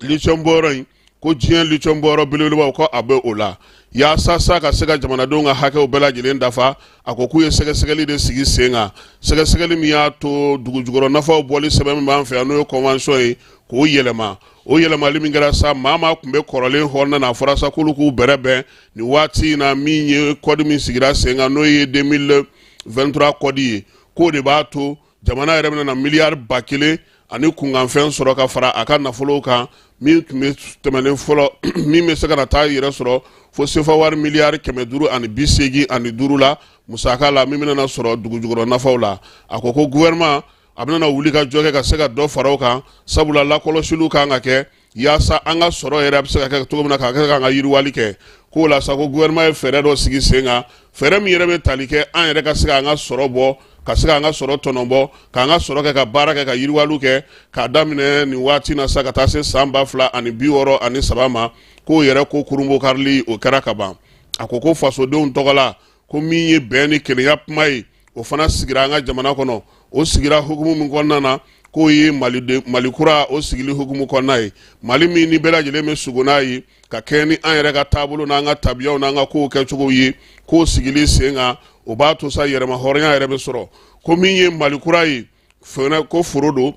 lithium bɔyɔrɔ in, ko diɲɛ lithium bɔyɔrɔ belebelebaw, ko a bɛ o la, yaasa sa ka se ka jamanadenw ka hakɛw bɛɛ lajɛlen dafa. A ko k'u ye sɛgɛsɛgɛli de sigi sen kan, sɛgɛsɛgɛli min y'a to dugujukɔrɔ nafaw bɔli sɛbɛn min b'an fɛ yan, n'o ye convention ye, k'o yɛlɛma. O yɛlɛmali min kɛra sa, maa maa tun bɛ kɔrɔlen hɔrɔn na, a fɔra sa k'olu k'u bɛrɛ bɛn nin waati in na. Min ye code min sigira sen kan, n'o ye 2023 code ye, k'o de b'a to jamana yɛrɛ bɛna na miliyari 1000 ani kunkanfɛn sɔrɔ ka fara a ka nafolow kan, min tun bɛ tɛmɛnen fɔlɔ, min bɛ se ka na taa yɛrɛ sɔrɔ fo sefa wari miliyari 585 la musaka la, min bɛna sɔrɔ dugujukɔrɔ nafaw la. A ko ko gouvernement a bɛna wuli ka jɔ kɛ ka se ka dɔ fara o kan, sabula lakɔlɔsiliw kan ka kɛ yaasa an ka sɔrɔ yɛrɛ bɛ se ka kɛ cogo min na, k'a kɛ k'an ka yiriwali kɛ. K'o la sa, ko gouvernement ye fɛɛrɛ dɔ sigi sen kan, fɛɛrɛ min yɛrɛ bɛ tali kɛ an yɛrɛ ka se k'an ka sɔrɔ bɔ, ka se k'an ka sɔrɔ tɔnɔ bɔ, k'an ka sɔrɔ kɛ ka baara kɛ, ka yiriwaliw kɛ, k'a daminɛ nin waati na sa ka taa se san 2063 ma. K'o yɛrɛ ko kurunbonkarili o kɛra ka ban. A ko ko fasodenw tɔgɔ la, ko min ye bɛn ni kelenya kuma ye, o fana sigira an ka jamana kɔnɔ. O sigira hukumu min kɔnɔna na, k'o ye Mali kura o sigili hukumu kɔnɔna ye, Mali min ni bɛɛ lajɛlen bɛ sugo n'a ye, ka kɛɲɛ ni an yɛrɛ ka taabolo n'an ka tabiyaw n'an ka kow kɛcogow ye, k'o sigili sen kan, o b'a to sa yɛrɛma hɔrɔnya yɛrɛ bɛ sɔrɔ. Ko min ye Mali kura ye fɛnɛ, ko foro don,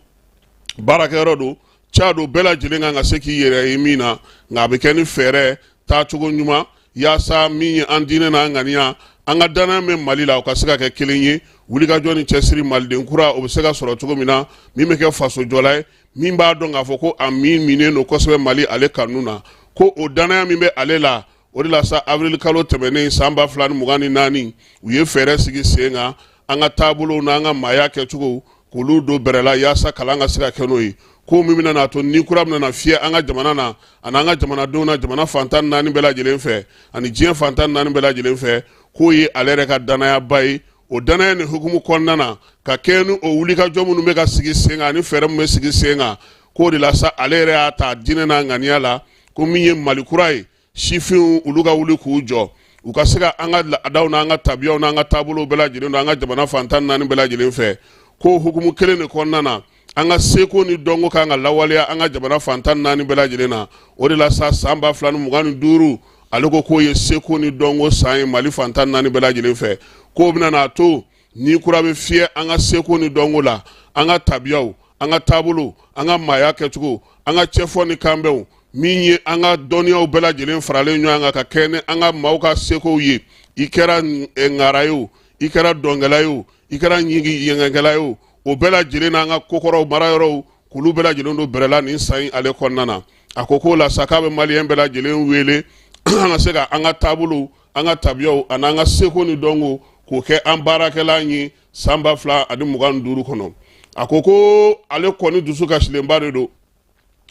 baarakɛyɔrɔ don, ca don, bɛɛ lajɛlen kan ka se k'i yɛrɛ ye min na, nka a bɛ kɛ ni fɛɛrɛ taacogo ɲuman, yaasa min ye an diinɛ n'an ŋaniya, an ka danaya bɛ Mali la, o ka se ka kɛ kelen ye. Wulikajɔ ni cɛsiri, maliden kura o bɛ se ka sɔrɔ cogo min na, min bɛ kɛ fasojɔla ye, min b'a dɔn k'a fɔ ko a min minen don kosɛbɛ Mali ale kanu na, ko o danaya min bɛ ale la, o de la sa, avril kalo tɛmɛnen san 2024, u ye fɛɛrɛ sigi sen kan, an ka taabolow n'an ka maaya kɛcogo, k'olu don bɛrɛ la, yaasa kalan ka se ka kɛ n'o ye, ko min bɛna n'a to ni kura bɛna na fiyɛ an ka jamana na ani an ka jamanadenw na, jamana fan 14 bɛɛ lajɛlen fɛ ani diɲɛ fan 14 bɛɛ lajɛlen fɛ. K'o ye ale yɛrɛ ka danayaba ye. O danaya ni hukumu kɔnɔna na, ka kɛɲɛ ni o wulikajɔ minnu bɛ ka sigi sen kan ani fɛɛrɛ min bɛ sigi sen kan, k'o de la sa, ale yɛrɛ y'a ta diinɛ n'a ŋaniya la, ko min ye Mali kura ye, sifinw olu ka wuli k'u jɔ, u ka se ka an ka laadaw n'an ka tabiyaw n'an ka taabolow bɛɛ lajɛlen don an ka jamana fan 14 bɛɛ lajɛlen fɛ. K'o hukumu kelen de kɔnɔna na, an ka seko ni dɔnko kan ka lawaleya an ka jamana fan 14 bɛɛ lajɛlen na. O de la sa, san 2025, ale ko k'o ye seko ni dɔnko san ye Mali fan 14 bɛɛ lajɛlen fɛ, k'o bɛna n'a to ni kura bɛ fiyɛ an ka seko ni dɔnko la, an ka tabiyaw, an ka taabolo, an ka maaya kɛcogo, an ka cɛfɔ ni kanbɛnw, min ye an ka dɔnniyaw bɛɛ lajɛlen faralen ɲɔgɔn kan ka kɛ ni an ka maaw ka sekow ye. I kɛra ŋara ye o, i kɛra dɔnkɛla ye o, i kɛra ɲɛgɛnkɛla ye o, o bɛɛ lajɛlen n'an ka kokɔrɔw marayɔrɔw k'olu bɛɛ lajɛlen don bɛrɛ la nin san in ale kɔnɔna na. A ko k'o la sa k'a bɛ maliyɛn bɛɛ lajɛlen wele an ka se ka an ka taabolow, an ka tabiyaw ani an ka seko ni dɔnko k'o kɛ an baarakɛlan ye san 2025 kɔnɔ. A ko ko ale kɔni dusu kasilenba de don,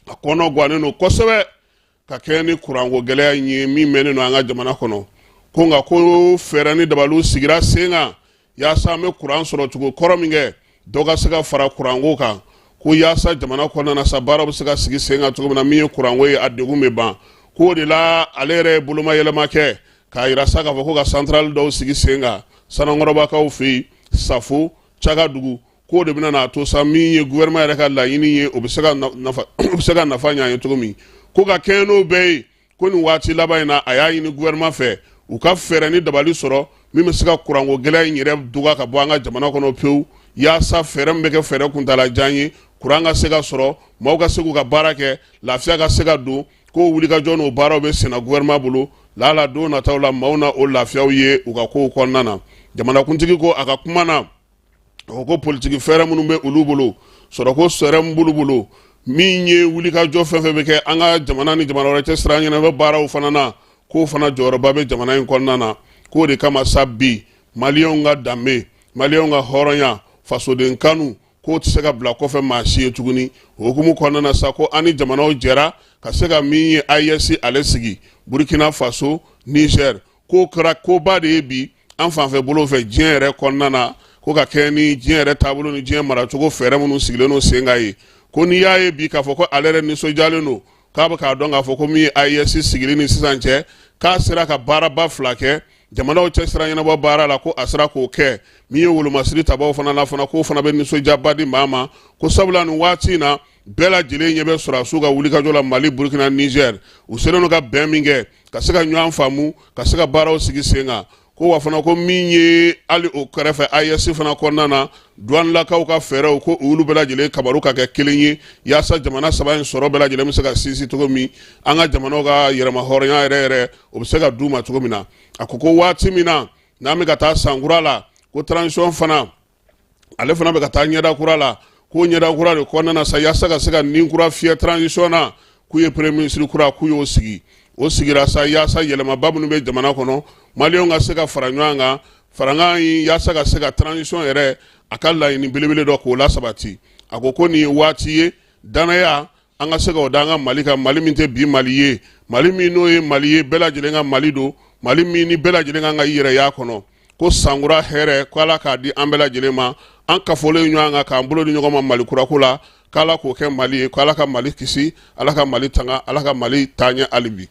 a kɔnɔ gannen don kosɛbɛ ka kɛɲɛ ni kuranko gɛlɛya in ye min mɛnnen don an ka jamana kɔnɔ. Ko nka ko fɛɛrɛ ni dabaliw sigira sen kan yaasa an bɛ kuran sɔrɔ cogo kɔrɔ min kɛ, dɔ ka se ka fara kuranko kan, ko yaasa jamana kɔnɔna na sa baara bɛ se ka sigi sen kan cogo min na, min ye kuranko ye a degun bɛ ban. K'o de la ale yɛrɛ ye boloma yɛlɛma kɛ k'a yira sa k'a fɔ ko ka santarali dɔw sigi sen kan Sanankɔrɔbakaw fɛ yen, Safo, Cakadugu, k'o de bɛna n'a to sa min ye gouvernement yɛrɛ ka laɲini ye, o bɛ se ka nafa o bɛ se ka nafa ɲɛ an ye cogo min. Ko ka kɛɲɛ n'o bɛɛ ye, ko nin waati laban in na a y'a ɲini gouvernement fɛ u ka fɛɛrɛ ni dabali sɔrɔ min bɛ se ka kuranko gɛlɛya in yɛrɛ dɔgɔya ka bɔ an ka jamana kɔnɔ pewu, yaasa fɛɛrɛ min bɛ kɛ fɛɛrɛ kuntaalajan ye, kuran ka se ka sɔrɔ, maaw ka se k'u ka baara kɛ, lafiya ka se ka don. K'o wulikajɔ n'o baaraw bɛ senna gouvernement bolo, lala don nataw la maaw na o lafiyaw ye u ka kow kɔnɔna na. Jamanakuntigi ko a ka kuma na, o ko politiki fɛɛrɛ minnu bɛ olu bolo, sɔrɔko fɛɛrɛ min b'olu bolo, min ye wulikajɔ fɛn fɛn bɛ kɛ an ka jamana ni jamana wɛrɛ cɛ sira ɲɛnabɔ baaraw fana na, k'o fana jɔyɔrɔba bɛ jamana in kɔnɔna na. K'o de kama sa bi maliyɛnw ka danbe, maliyɛnw ka hɔrɔnya, fasoden kanu, k'o tɛ se ka bila kɔfɛ maa si ye tuguni. O hukumu kɔnɔna na sa, ko an ni jamanaw jɛra ka se ka min ye AES ale sigi, Burkina Faso, Niger, k'o kɛra koba de ye bi an fanfɛ bolo fɛ diɲɛ yɛrɛ kɔnɔna na, ko ka kɛɲɛ ni diɲɛ yɛrɛ taabolo ni diɲɛ maracogo fɛɛrɛ minnu sigilen don sen kan ye. Ko n'i y'a ye bi k'a fɔ ko ale yɛrɛ nisɔndiyalen don, k'a bɛ k'a dɔn k'a fɔ ko min ye AES sigili ni sisan cɛ, k'a sera ka baaraba fila kɛ jamanaw cɛ sira ɲɛnabɔ baara la, ko a sera k'o kɛ. Min ye wolomasiri tabaw fana la fana, k'o fana bɛ nisɔndiyaba di maa ma, ko sabula nin waati in na bɛɛ lajɛlen ɲɛ bɛ sɔrɔdasiw ka wulikajɔ la Mali, Burukina, Niger, u selen don ka bɛn min kɛ ka se ka ɲɔgɔn faamu, ka se ka baaraw sigi sen kan. Ko wa fana ko min ye hali o kɛrɛfɛ AES fana kɔnɔna na, duwanilakaw ka fɛɛrɛw, ko olu bɛɛ lajɛlen kabaru ka kɛ kelen ye yaasa jamana saba in sɔrɔ bɛɛ lajɛlen bɛ se ka sinsin cogo min, an ka jamanaw ka yɛrɛmahɔrɔnya yɛrɛ yɛrɛ o bɛ se ka d'u ma cogo min na. A ko ko waati min na n'an bɛ ka taa sankura la, ko transition fana ale fana bɛ ka taa ɲɛda kura la, k'o ɲɛda kura de kɔnɔna na sa yaasa ka se ka nin kura fiyɛ transition na, k'u ye premier ministre kura k'u y'o sigi. O sigira sa yaasa yɛlɛmaba minnu bɛ jamana kɔnɔ, maliyɛnw ka se ka fara ɲɔgɔn kan, farankan in yaasa ka se ka transition yɛrɛ a ka laɲini belebele dɔ k'o lasabati. A ko ko nin ye waati ye danaya an ka se k'o da an ka Mali kan, Mali min tɛ bi Mali ye, Mali min n'o ye Mali ye bɛɛ lajɛlen ka Mali don, Mali min ni bɛɛ lajɛlen kan ka i yɛrɛ y'a kɔnɔ. Ko sankura hɛrɛ, ko Ala k'a di an bɛɛ lajɛlen ma, an kafolen ɲɔgɔn kan k'an bolo di ɲɔgɔn ma Mali kurako la, k'Ala k'o kɛ Mali ye, ko Ala ka Mali kisi, Ala ka Mali tanga, Ala ka Mali taaɲɛ hali bi.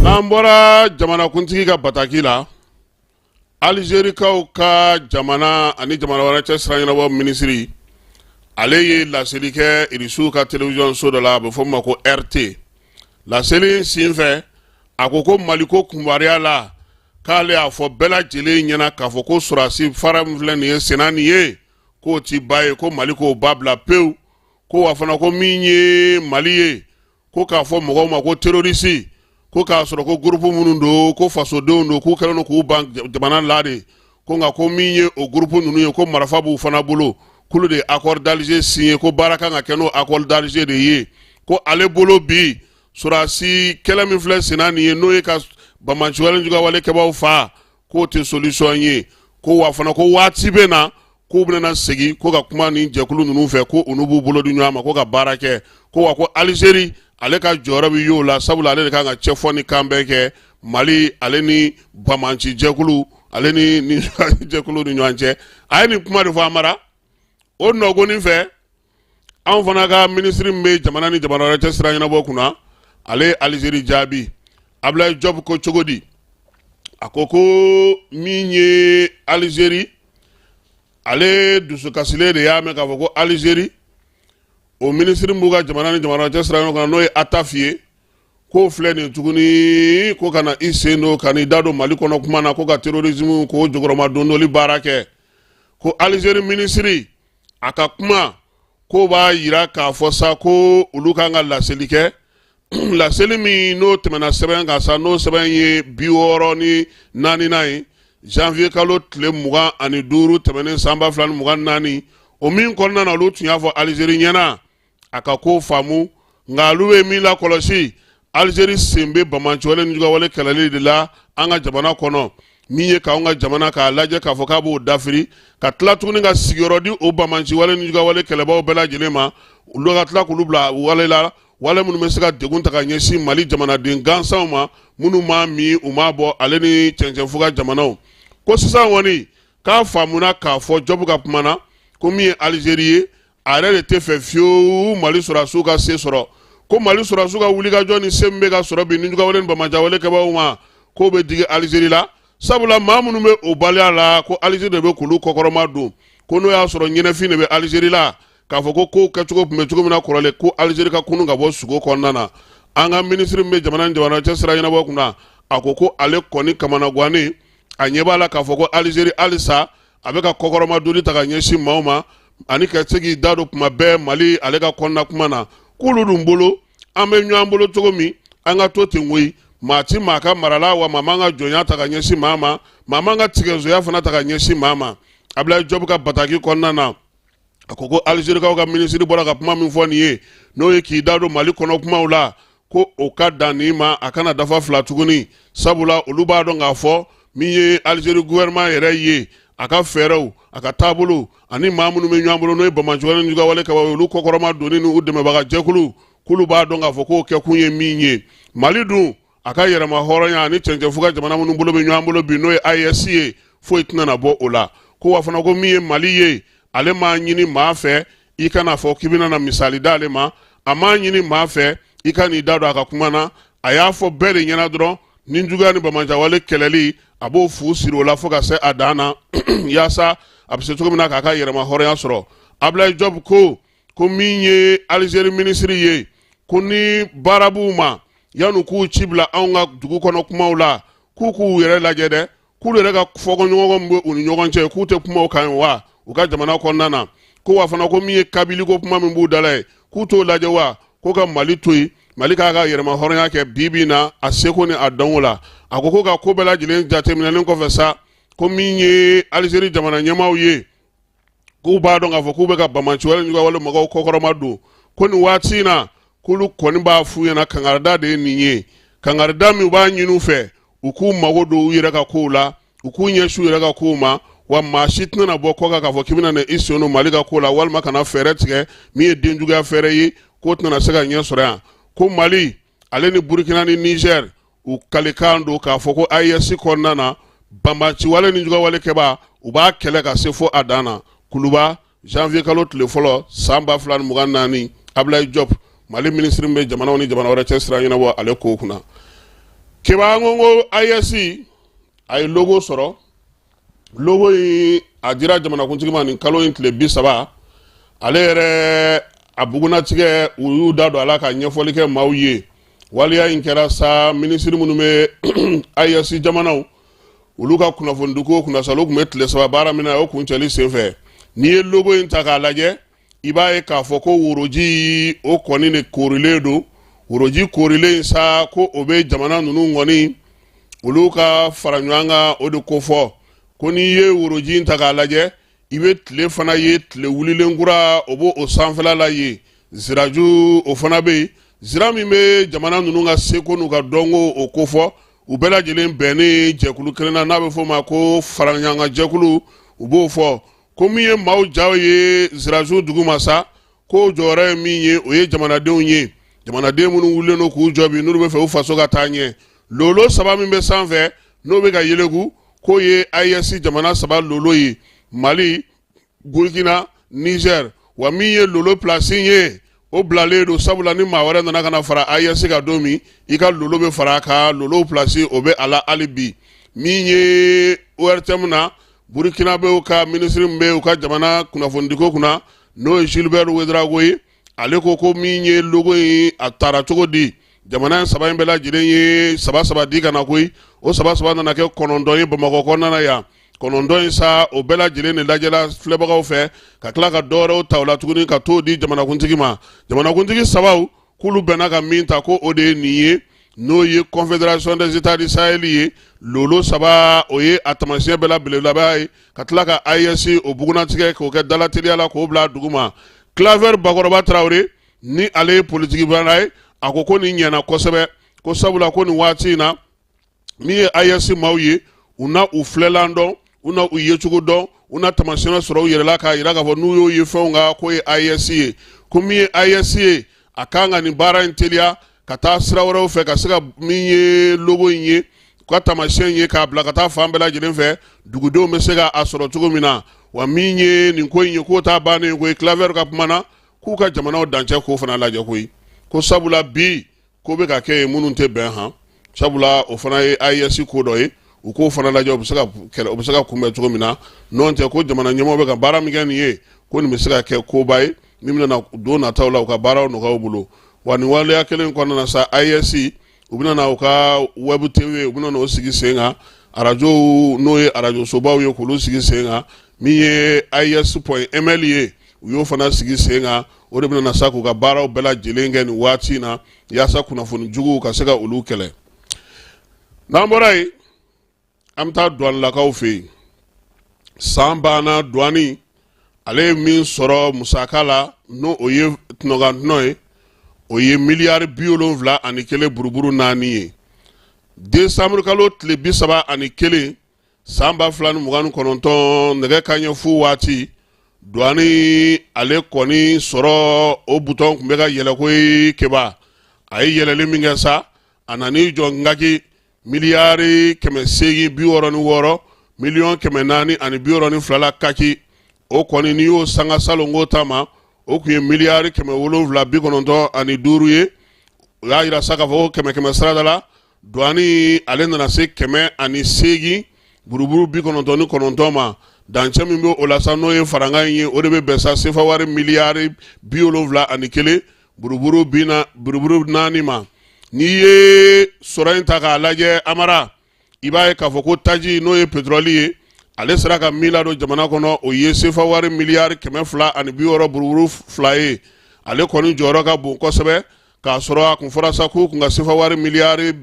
N'an bɔra jamanakuntigi ka bataki la, Alizerikaw ka jamana ani jamana wɛrɛ cɛ sira ɲɛnabɔ minisiri, ale ye laseli kɛ irisiw ka télévision so dɔ la, a bɛ fɔ min ma ko RT. Laseli senfɛ, a ko ko Maliko kunbariya la, k'ale y'a fɔ bɛɛ lajɛlen ɲɛna k'a fɔ ko sɔrɔdasi fara min filɛ nin ye senna nin ye, k'o ti ba ye, ko Mali k'o ba bila pewu. Ko wa fana ko min ye Mali ye, ko k'a fɔ mɔgɔw ma ko terroriste, ko k'a sɔrɔ ko groupe minnu don, ko fasodenw don, k'u kɛlen don k'u ban jamana la de, ko nka ko min ye o groupe ninnu ye, ko marifa b'u fana bolo, k'olu de ye accord d'Alger signé, ko baara kan ka kɛ n'o accord d'Alger de ye. Ko ale bolo bi sɔrɔdasi kɛlɛ min filɛ senna nin ye, n'o ye ka banbaanci wale juguya wale kɛbaaw faa, k'o tɛ solution ye. Ko wa fana ko waati bɛ na k'u bɛna segin ko ka kuma ni jɛkulu ninnu fɛ, ko olu b'u bolo di ɲɔgɔn ma ko ka baara kɛ. Ko wa ko Alizeri ale ka jɔyɔrɔ bɛ y'o la, sabula ale de kan ka cɛfɔ ni kanbɛn kɛ Mali ale ni banbaanci jɛkulu ale ni ni jɛkulu ni ɲɔgɔn cɛ. A ye nin kuma de fɔ Amara o nɔgɔnin fɛ. Anw fana ka minisiri min bɛ jamana ni jamana wɛrɛ cɛ sira ɲɛnabɔ kunna, ale ye Alizeri jaabi. Abulayi Jɔpu ko cogo di? A ko ko min ye Alizeri, ale dusukasilen de y'a mɛn k'a fɔ ko Alizeri o minisiri min b'u ka jamana ni jamana wɛrɛ cɛ sira ɲɛnabɔ kunna, n'o ye Atafi ye, k'o filɛ nin tuguni ko ka na i sen don, ka n'i da don Mali kɔnɔ kuma na, ko ka terrorisme k'o jɔkɔrɔma dondoli baara kɛ. Ko Alizeri minisiri a ka kuma k'o b'a yira k'a fɔ sa ko olu kan ka laseli kɛ, laseli min n'o tɛmɛna sɛbɛn kan sa, n'o sɛbɛn ye 64nan ye, janvier kalo tile 25 tɛmɛnen san 2024, o min kɔnɔna na olu tun y'a fɔ Alizeri ɲɛna a ka ko faamu. Nka olu bɛ min lakɔlɔsi, Alizeri sen bɛ banbaanciwale ni juguyawale kɛlɛli de la an ka jamana kɔnɔ, min ye k'anw ka jamana k'a lajɛ k'a fɔ k'a b'o dafiri, ka tila tuguni ka sigiyɔrɔ di o banbaanciwale ni juguyawale kɛlɛbaaw bɛɛ lajɛlen ma, olu ka tila k'olu bila wale la, wale minnu bɛ se ka degun ta ka ɲɛsin Mali jamanaden gansanw ma, minnu m'a min u m'a bɔ, ale ni cɛncɛnfuga jamanaw. Ko sisan kɔni k'a faamuna k'a fɔ Jɔpu ka kuma na ko min ye Alizeri ye, a yɛrɛ de tɛ fɛ fiyewu Mali sɔrɔdasiw ka se sɔrɔ, ko Mali sɔrɔdasiw ka wulikajɔ ni se min bɛ ka sɔrɔ bi nijuguyawale ni banbaanciwale kɛbaaw ma, k'o bɛ digi Alizeri la, sabula maa minnu bɛ o baliya la, ko Alizeri de bɛ k'olu kɔkɔrɔma don. Ko n'o y'a sɔrɔ ɲɛnɛfin de bɛ Alizeri la k'a fɔ ko kow kɛcogo tun bɛ cogo min na kɔrɔlen, ko Alizeri ka kunun ka bɔ sugo kɔnɔna na. An ka minisiri min bɛ jamana ni jamana cɛ sira ɲɛnabɔ kunna, a ko ko ale kɔni kamanagannen, a ɲɛ b'a la k'a fɔ ko Alizeri halisa a bɛ ka kɔkɔrɔmadonni ta ka ɲɛsin maaw ma, ani ka se k'i da don kuma bɛɛ Mali ale ka kɔnɔna kuma na. K'olu dun bolo, an bɛ ɲɔgɔn bolo cogo min, an ka to ten koyi. Maa ti maa ka mara la, wa maa man ka jɔnya ta ka ɲɛsin maa ma, maa man ka tigɛnsoya fana ta ka ɲɛsin maa ma. Abulayi Jɔpu ka bataki kɔnɔna na, a ko ko Alizerikaw ka minisiri bɔra ka kuma min fɔ nin ye, n'o ye k'i da don Mali kɔnɔ kumaw la, ko o ka dan nin ma, a kana dafa fila tuguni, sabula olu b'a dɔn k'a fɔ min ye Alizeri gouvernement yɛrɛ ye, a ka fɛɛrɛw, a ka taabolo, ani maa minnu bɛ ɲɔgɔn bolo, n'o ye banbaanciwale ni juguyawale kɛbaaw ye, olu kɔkɔrɔma donni ni u dɛmɛbaga jɛkulu, k'olu b'a dɔn k'a fɔ k'o kɛkun ye min ye. Mali dun a ka yɛrɛma hɔrɔnya ani cɛncɛnfuga jamana minnu bolo bɛ ɲɔgɔn bolo bi, n'o ye AES ye, foyi tɛna na bɔ o la. Ko wa fana ko min ye Mali ye, ale m'a ɲini maa fɛ i kana fɔ k'i bɛna na misali d'ale ma, a m'a ɲini maa fɛ i ka n'i da don a ka kuma na. A y'a fɔ bɛɛ de ɲɛna dɔrɔn, ni juguya ni banbaanciwale kɛlɛli, a b'o fu siri o la fo ka se a dan na, yaasa a bɛ se cogo min na k'a ka yɛrɛma hɔrɔnya sɔrɔ. Abulayi Jɔpu ko min ye Alizeri minisiri ye, ko ni baara b'u ma, yanni k'u ci bila anw ka dugu kɔnɔ kumaw la, k'u k'u yɛrɛ lajɛ dɛ, k'olu yɛrɛ ka fɔkɔɲɔgɔnkɔ min bɛ u ni ɲɔgɔn cɛ, k'u tɛ kuma o kan wa u ka jamana kɔnɔna na. Ko wa fana ko min ye kabili ko kuma min b'u da la ye, k'u t'o lajɛ wa, ko ka Mali to yen, Mali k'a ka yɛrɛma hɔrɔnya kɛ bi bi in na a seko ni a dɔnko la. A ko ka ko bɛɛ lajɛlen jateminɛlen kɔfɛ sa, ko min ye Alizeri jamana ɲɛmaaw ye, k'u b'a dɔn k'a fɔ k'u bɛ ka banbaanciwale ni juguyawale mɔgɔw kɔkɔrɔma don, ko nin waati in na, k'olu kɔni b'a f'u ɲɛna, kangarida de ye nin ye, kangarida min u b'a ɲini u fɛ, u k'u mago don u yɛrɛ ka kow la, u k'u ɲɛsin u yɛrɛ ka kow ma, wa maa si tɛna na bɔ kɔkan k'a fɔ k'i bɛna na i sen don Mali ka ko la, walima ka na fɛɛrɛ tigɛ min ye denjuguya fɛɛrɛ ye, k'o tɛna se ka ɲɛ sɔrɔ yan. Ko Mali ale ni Burukina ni Nizɛri, u kalikan don k'a fɔ ko AES kɔnɔna na, banbaanciwale ni juguyawale kɛbaa, u b'a kɛlɛ ka se fo a dan na. Kuluba, janvier kalo tile fɔlɔ san 2024, Abulayi Jɔp, Mali minisiri min bɛ jamanaw ni jamana wɛrɛ cɛ sira ɲɛnabɔ ale kow kunna. Keba, an ko AES a ye logo sɔrɔ. Logo in a dira jamanakuntigi ma nin kalo in tile 30. Ale yɛrɛ a bugunnatigɛ, u y'u da don a la ka ɲɛfɔli kɛ maaw ye. Waleya in kɛra sa, minisiri minnu bɛ AES jamanaw olu ka kunnafonidiko kunna sa, olu tun bɛ tile 3 baara min na, o kuncɛli senfɛ. N'i ye logo in ta k'a lajɛ, i b'a ye k'a fɔ ko woroji o kɔni de koorilen don. Woroji koorilen sa, ko o bɛ jamana ninnu kɔni olu ka fara ɲɔgɔn kan, o de kofɔ. Ko n'i ye woroji in ta k'a lajɛ, i bɛ tile fana ye, tile wulilen kura, o b'o o sanfɛla la yen. Ziraju o fana bɛ yen, zira min bɛ jamana ninnu ka seko n'u ka dɔnko o kofɔ. U bɛɛ lajɛlen bɛnnen jɛkulu kelen na, n'a bɛ f'o ma ko faraɲɔgɔnkan jɛkulu, u b'o fɔ. Ko min ye maaw jaw ye ziraju duguma sa, k'o jɔyɔrɔ ye min ye, o ye jamanadenw ye, jamanaden minnu wulilen don k'u jɔ bi, n'olu bɛ fɛ u faso ka taa ɲɛ. Lolo saba min bɛ sanfɛ, n'o bɛ ka yeleku, k'o ye AES jamana saba lolo ye: Mali, Burkina, Niger. Wa min ye lolo pilasi ye, o bilalen don, sabula ni maa wɛrɛ nana ka na fara AES kan don min, i ka lolo bɛ fara a kan. Lolo pilasi o bɛ a la hali bi. Min ye ORTM na, Burukinabew ka minisiri min bɛ u ka jamana kunnafonidiko kunna, n'o ye Gilbert Ouédraogo ye, ale ko ko min ye logo in, a taara cogo di? Jamana in saba in bɛɛ lajɛlen ye saba saba di ka na koyi. O saba saba nana kɛ 9 ye Bamakɔ kɔnɔna na yan. 9 in sa, o bɛɛ lajɛlen de lajɛla filɛbagaw fɛ, ka tila ka dɔwɛrɛw ta o la tuguni ka t'o di jamanakuntigi ma. Jamanakuntigi sabaw k'olu bɛnna ka min ta, ko o de ye nin ye, n'o ye Confédération des États du Sahel ye. Lolo saba, o ye a taamasiyɛn bɛɛ la belebeleba ye, ka tila ka AES o bugunnatigɛ k'o kɛ dalateliya la k'o bila dugu ma. Claver Bakɔrɔba Tarawele, ni ale ye politiki baara ye, a ko ko nin ɲɛna kosɛbɛ, ko sabula ko nin waati in na, min ye AES maaw ye, u na u filɛlan dɔn, u na u yecogo dɔn, u na taamasiyɛn sɔrɔ u yɛrɛ la k'a jira k'a fɔ n'u y'o ye fɛnw kan k'o ye AES ye. Ko min ye AES ye, a kan ka nin baara in teliya ka taa sira wɛrɛw fɛ, ka se ka min ye logo in ye, u ka taamasiyɛn ye, k'a bila ka taa fan bɛɛ lajɛlen fɛ, dugudenw bɛ se ka a sɔrɔ cogo min na. Wa min ye nin ko in ye, k'o t'a bannen koyi. Claver ka kuma na, k'u ka jamanaw dancɛ ko fana lajɛ koyi, ko sabula bi ko bɛ ka kɛ yen minnu tɛ bɛn han, sabula o fana ye AES ko dɔ ye. U k'o fana lajɛ, u bɛ se ka kɛlɛ, u bɛ se ka kunbɛn cogo min na. N'o tɛ, ko jamana ɲɛmɔgɔ bɛ ka baara min kɛ nin ye, ko nin bɛ se ka kɛ koba ye min bɛna na don nataw la u ka baaraw nɔgɔya u bolo. Wa nin waleya kelen kɔnɔna na sa, AES u bɛna na u ka web TV, u bɛna na o sigi sen kan, arajow, n'o ye arajosobaw ye, k'olu sigi sen kan. Min ye AES point ml ye, u y'o fana sigi sen kan. O de bɛna na sa k'u ka baaraw bɛɛ lajɛlen kɛ nin waati in na, yaasa kunnafoni juguw ka se ka olu kɛlɛ. N'an bɔra yen, an bɛ taa duwanilakaw fɛ yen. San banna, duwani ale ye min sɔrɔ musaka la, n'o o ye tɔnɔkan tɔnɔ ye, o ye miliyari 71 buruburu 4 ye. Desanburu kalo tile 31 san 2029, nɛgɛ kanɲɛ fu waati, duwani ale kɔni sɔrɔ o butɔn tun bɛ ka yɛlɛ koyi. Keba a ye yɛlɛli min kɛ sa, a nan'i jɔ ngaki miliyari 866 miliyɔn 462 la kaki. O kɔni, n'i y'o sanga salonko ta ma, o tun ye miliyari 795 ye. O y'a yira sa k'a fɔ ko kɛmɛ kɛmɛ sarada la, douane ale nana se 108 buruburu 99 ma. Dancɛ min bɛ o la sa, n'o ye farankan in ye, o de bɛ bɛn sa sefa wari miliyari 71 buruburu bina buruburu 4 ma. N'i ye sɔrɔ in ta k'a lajɛ, Amara, i b'a ye k'a fɔ ko taji, n'o ye pétrole ye, ale sera ka min ladon jamana kɔnɔ, o ye sefa wari miliyari 260 buruburu 2 ye. Ale kɔni jɔyɔrɔ ka bon kosɛbɛ, k'a sɔrɔ a kun fɔra sa k'u kun ka sefa wari miliyari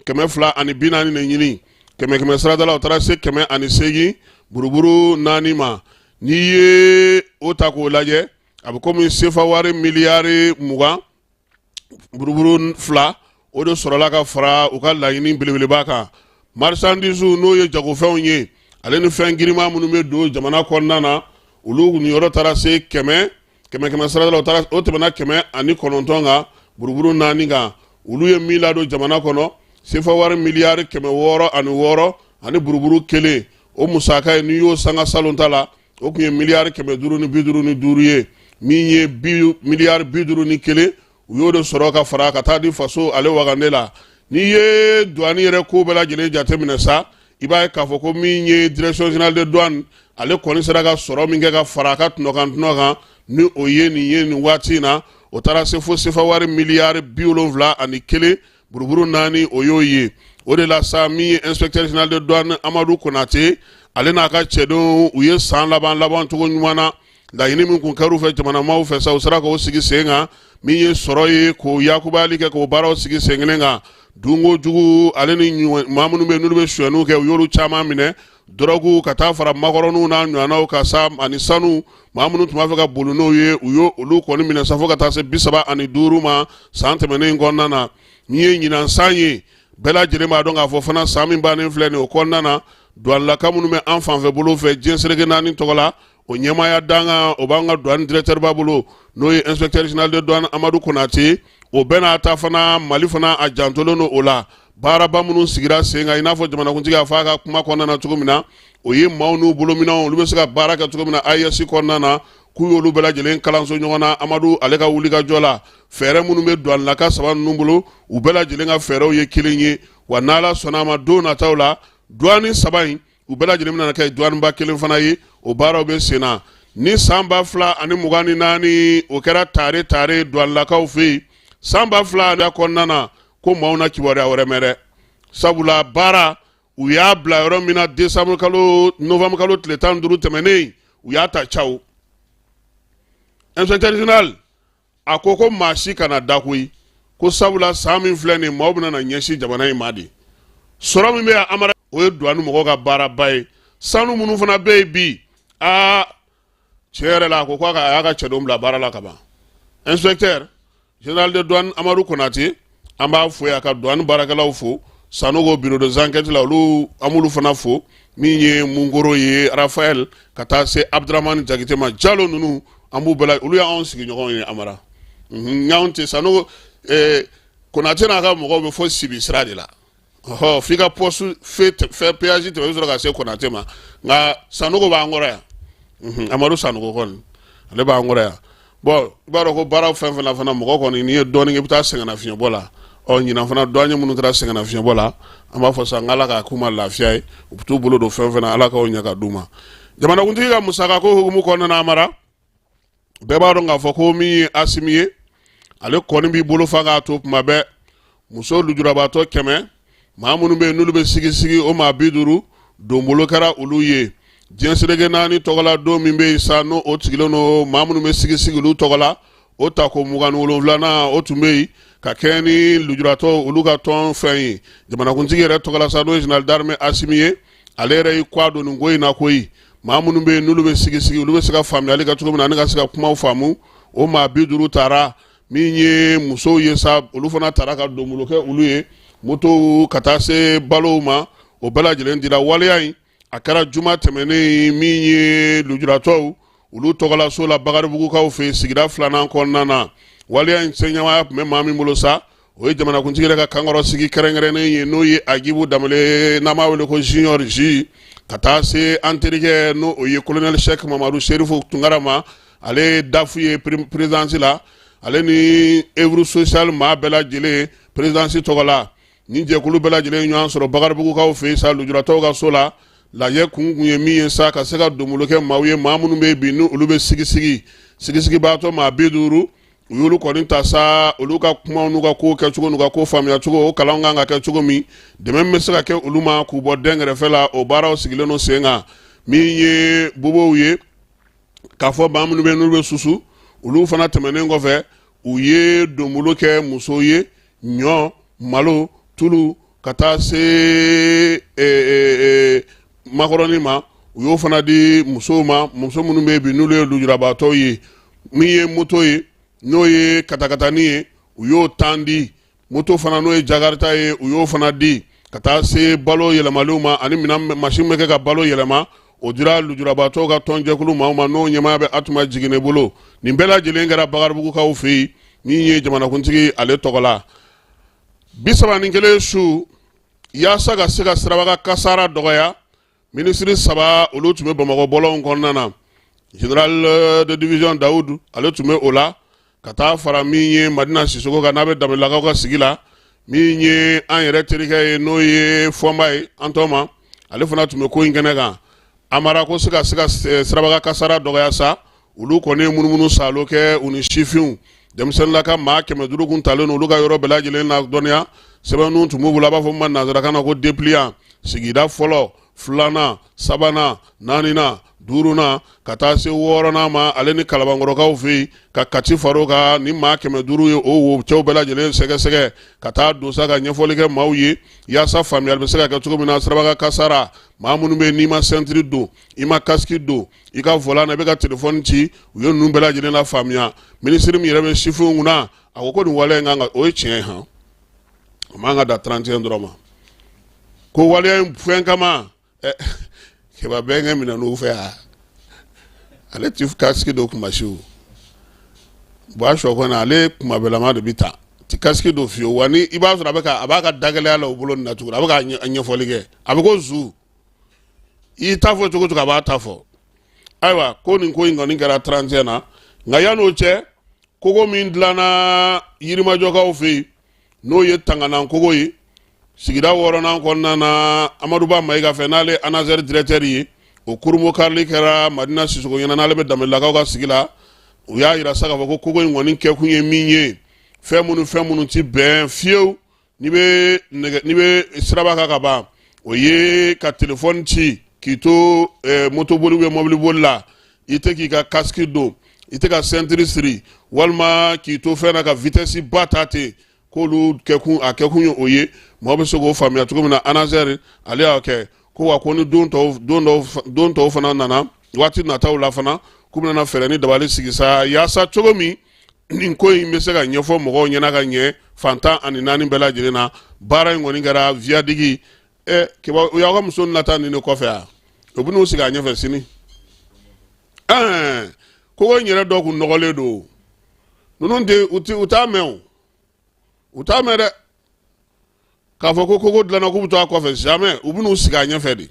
240 de ɲini. Kɛmɛ kɛmɛ sarada la, o taara se 108 buruburu 4 ma. N'i ye o ta k'o lajɛ, a bɛ komi sefa wari miliyari 20 buruburu 2, o de sɔrɔla ka fara u ka laɲini belebeleba kan. Marchandise, n'o ye jagofɛnw ye, ale ni fɛn girinma minnu bɛ don jamana kɔnɔna na, olu niyɔrɔ taara se kɛmɛ kɛmɛ kɛmɛ sarada la, o tɛmɛna 109 kan buruburu 4 kan. Olu ye min ladon jamana kɔnɔ, sefa wari miliyari 606 ani buruburu 1, o musaka ye, n'i y'o sanga salon ta la, o tun ye miliyari 555 ye. Min ye miliyari 51, u y'o de sɔrɔ ka fara ka taa di faso ale wagande la. N'i ye douane yɛrɛ ko bɛɛ lajɛlen jateminɛ sa, i b'a ye k'a fɔ ko min ye direction générale de douane, ale kɔni sera ka sɔrɔ min kɛ ka fara a ka tɔnɔkan tɔnɔ kan, ni o ye nin ye nin waati in na, o taara se fo sefa wari miliyari 71 buruburu 4, o y'o ye. O de la sa, min ye inspecteur général de douane Amadu Konate, ale n'a ka cɛdenw, u ye san laban laban cogo ɲuman na. Laɲini min kun kɛr'u fɛ jamanamaw fɛ sa, u sera k'o sigi sen kan. Min ye sɔrɔ ye, k'o yakubali kɛ, k'o baaraw sigi sen kelen kan. Dunko jugu ale ni maa minnu bɛ n'olu bɛ sonyɛniw kɛ, u y'olu caman minɛ. Dɔrɔgu ka taa fara makɔrɔniw n'a ɲɔgɔnnaw kan sa, ani sanu, maa minnu tun b'a fɛ ka boli n'o ye, u y'o olu kɔni minɛ sa fo ka taa se 35 ma san tɛmɛnen in kɔnɔna na. Min ye ɲinan san ye, bɛɛ lajɛlen b'a dɔn k'a fɔ fana, san min bannen filɛ nin, o kɔnɔna na, douanelaka minnu bɛ an fanfɛ bolo fɛ diɲɛ seleke naani tɔgɔ la, o ɲɛmaaya dankan o b'an ka douane directeur ba bolo, n'o ye inspecteur général de douane Amadu Konate. O bɛɛ n'a ta fana, Mali fana a jantolen don o la. Baaraba minnu sigira sen kan, i n'a fɔ jamanakuntigi y'a fɔ a ka kuma kɔnɔna na cogo min na, o ye maaw n'u bolominɛnw, olu bɛ se ka baara kɛ cogo min na AES kɔnɔna na. K'u y'olu bɛɛ lajɛlen kalanso ɲɔgɔn na. Amadu ale ka wulikajɔ la, fɛɛrɛ minnu bɛ duwanilaka saba ninnu bolo, u bɛɛ lajɛlen ka fɛɛrɛw ye kelen ye. Wa n'Ala sɔnna a ma, don nataw la, duwani saba in, u bɛɛ lajɛlen bɛna kɛ duwaniba kelen fana ye. O baaraw bɛ sen na. Ni san 2024, o kɛra tare tare duwanilakaw fɛ yen. San 2000 kɔnɔna na, ko maaw na kibaruya wɛrɛ mɛn dɛ, sabula baara u y'a bila yɔrɔ min na décembre kalo, novembre kalo tile 15 tɛmɛnen, u y'a ta caw. Inspecteur général a ko ko maa si kana da koyi, ko sabula san min filɛ nin, maaw bɛna na ɲɛsin jamana in ma de. Sɔrɔ min bɛ yan Amara, o ye duwani mɔgɔw ka baaraba ye. Sanu minnu fana bɛ yen bi, aa tiɲɛ yɛrɛ la, a ko k'a y'a ka cɛdenw bila baara la ka ban. Inspecteur général de douane Amadu Konate, an b'a fo yan ka douane baarakɛlaw fo. Sanogo bureau des enquêtes la, olu an b'olu fana fo. Min ye Munkoro ye, Rafael, ka taa se Abdramani Jakite ma, Jalo ninnu, an b'u bɛɛ la, olu y'anw sigiɲɔgɔnw ye Amara. N'anw tɛ Sanogo, Konate n'a ka mɔgɔw bɛ fɔ Sibi sira de la. Ɔhɔ, f'i ka poste fɛ péage tɛmɛ, i bɛ sɔrɔ ka se Konate ma. Nka Sanogo b'an kɔrɔ yan. Amadu Sanogo kɔni, ale b'an kɔrɔ yan. Bon, i b'a dɔn ko baara fɛn fɛn na fana, mɔgɔ kɔni, n'i ye dɔɔnin kɛ, i bɛ taa sɛgɛnnafiɲɛbɔ la. Ɔ ɲinan fana, douanier minnu taara sɛgɛnnafiɲɛbɔ la, an b'a fɔ sa n' Ala k'a k'u ma lafiya ye. U bɛ t'u bolo don fɛn fɛn na, Ala k'o ɲɛ ka d'u ma. Jamanakuntigi ka musakako hukumu kɔnɔna na, Amara, bɛɛ b'a dɔn k'a fɔ ko min ye Asimi ye, ale kɔni b'i bolo fa k'a to kuma bɛɛ. Muso lujurabaatɔ 100, maa minnu bɛ yen n'olu bɛ sigisigi, o maa 50 donbolo kɛra olu ye. Diɲɛ seleke naani tɔgɔla don min bɛ yen sa, n'o o sigilen don maa minnu bɛ sigisigi olu tɔgɔ la, o tako 27nan, o tun bɛ yen ka kɛɲɛ ni lujuratɔ olu ka tɔn fɛn ye. Jamanakuntigi yɛrɛ tɔgɔ la sa, n'o ye général d'armée Asimi ye, ale yɛrɛ y'i kɔ don nin ko in na koyi. Maa minnu bɛ yen n'olu bɛ sigisigi, olu bɛ se ka faamuyali kɛ cogo min na ani ka se ka kumaw faamu, o maa 50 taara. Min ye musow ye sa, olu fana taara ka donbolo kɛ olu ye, motow ka taa se balow ma, o bɛɛ lajɛlen dira. Waleya in, a kɛra juma tɛmɛnen, min ye lujuratɔw olu tɔgɔlaso la Bakaribugukaw fɛ sigida filanan kɔnɔna na. Waleya in sɛɲɛmaya tun bɛ maa min bolo sa, o ye jamanakuntigi yɛrɛ ka kankɔrɔ sigi kɛrɛnkɛrɛnnen ye, n'o ye Agibu Danbele, n'an b'a wele ko Junior J, ka taa se an terikɛ, n'o o ye colonel Cheikh Mamadu Serifu Tunkara ma, ale ye DAF ye présidence la, ale ni œuvre sociale maa bɛɛ lajɛlen présidence tɔgɔ la. Ni jɛkulu bɛɛ lajɛlen ɲɔgɔn sɔrɔ Bakaribugukaw fɛ yen sa, lujuratɔw ka so la. Lajɛ kun kun ye min ye sa, ka se ka donbolo kɛ maaw ye, maa minnu bɛ bi ni olu bɛ sigisigi, sigisigibaatɔ maa 50, u y'olu kɔni ta sa, olu ka kumaw n'u ka ko kɛcogo n'u ka ko faamuya cogo, o kalan kan ka kɛ cogo min, dɛmɛ bɛ se ka kɛ olu ma k'u bɔ dɛnkɛrɛfɛ la, o baaraw sigilen don sen kan. Min ye bobow ye, k'a fɔ maa minnu bɛ n'olu bɛ susu, olu fana tɛmɛnen kɔfɛ, u ye donbolo kɛ musow ye, ɲɔ, malo, tulu, ka taa se makɔrɔni ma, u y'o fana di musow ma, muso minnu bɛ bi n'olu ye lujurabaatɔw ye. Min ye moto ye, n'o ye katakatani ye, u y'o 10 di. Moto fana, n'o ye jakarita ye, u y'o fana di, ka taa se balo yɛlɛmaliw ma, ani minɛn masin bɛ kɛ ka balo yɛlɛma, o dira lujurabaatɔw ka tɔnjɛkulu maaw ma, n'o ɲɛmaaya bɛ Atuma Jiginɛ bolo. Nin bɛɛ lajɛlen kɛra Bakaribugukaw fɛ yen, min ye jamanakuntigi ale tɔgɔ la. 31 su, yaasa ka se ka siraba kasara dɔgɔya, minisiri saba olu tun bɛ Bamakɔ bɔlɔnw kɔnɔna na. Général de division Dawudu, ale tun bɛ o la, ka taa fara min ye Madina Sisoko kan, n'a bɛ Danbelelakaw ka sigi la. Min ye an yɛrɛ terikɛ ye, n'o ye Fɔnba ye, an tɔma, ale fana tun bɛ ko in kɛnɛ kan. Amara ko se ka se ka siraba kasara dɔgɔya sa, olu kɔni ye munumunu saalo kɛ, u ni sifinw, denmisɛnninlaka maa 500 kun talen olu ka yɔrɔ bɛɛ lajɛlen na dɔnniya sɛbɛnninw tun b'u bolo, a b'a fɔ min ma nansarakan na ko dépliant. Sigida fɔlɔ, filanan, sabanan, naaninan, duurunan, ka taa se wɔɔrɔnan ma, ale ni Kalabankɔrɔkaw fɛ yen, ka Kati far'o kan, ni maa 500 ye, o wo cɛw bɛɛ lajɛlen sɛgɛsɛgɛ ka taa don sa ka ɲɛfɔli kɛ maaw ye, yaasa faamuyali bɛ se ka kɛ cogo min na siraba kasara. Maa minnu bɛ yen n'i ma ceinture don, i ma casque don i ka volant na, i bɛ ka telefɔni ci, u ye ninnu bɛɛ lajɛlen la faamuya. Minisiri min yɛrɛ bɛ sifinw kunna, a ko ko nin waleya in kan ka, o ye tiɲɛ ye han, o man ka dan 31 dɔrɔn ma, ko waleya in fɛn kama. Keba bɛnkɛ minɛ n'u fɛ yan, ale ti casque don kuma si o b'a sɔ kɔnɔ, ale kumabɛlama de bɛ taa ti casque don fiyewu. Wa ni i b'a sɔrɔ a bɛ ka a b'a ka dagɛlɛya la o bolo nin na tuguni, a bɛ ka ɲɛfɔli kɛ, a bɛ ko zu i t'a fɔ cogo cogo, a b'a ta fɔ. Ayiwa, ko nin ko in kɔni kɛra 31 na. Nka yan'o cɛ, kogo min dilanna Yirimajɔkaw fɛ yen, n'o ye Tanganan kogo ye, sigida wɔɔrɔnan kɔnɔna na, Amaduba Mayiga fɛ, n'ale ANASER directeur ye, o kurunbon karili kɛra Madina Sisoko ɲɛna, n'ale bɛ Danbelelakaw ka sigi la. U y'a yira sa k'a fɔ ko kogo in kɔni kɛkun ye min ye, fɛn minnu ti bɛn fiyewu n'i bɛ nɛgɛ, n'i bɛ siraba kan ka ban, o ye ka telefɔni ci k'i to motoboli ou bien mɔbiliboli la, i tɛ k'i ka casque don, i tɛ ka ceinture siri, walima k'i to fɛn na ka vitesse ba ta ten, k'olu kɛkun, a kɛkun ye o ye. Mɔgɔ bɛ se k'o faamuya cogo min na, ANASER ale y'a kɛ ko wa ko ni don tɔw fana nana waati nataw la fana, k'u bɛna fɛɛrɛ ni dabali sigi sa, yaasa cogo min nin ko in bɛ se ka ɲɛfɔ mɔgɔw ɲɛna ka ɲɛ fan 14 bɛɛ lajɛlen na. Baara in kɔni kɛra viaduc. Ɛ kiba, u y'aw ka muso nata nin de kɔfɛ a, u bɛn'u sigi a ɲɛfɛ sini. Ɛɛ, kogo in yɛrɛ dɔ kun nɔgɔlen don. Ninnu tɛ u tɛ u t'a mɛn o, u t'a mɛn dɛ k'a fɔ ko kogo dilanna k'u bɛ to a kɔfɛ. Jamais, u bɛn'u sigi a ɲɛfɛ de.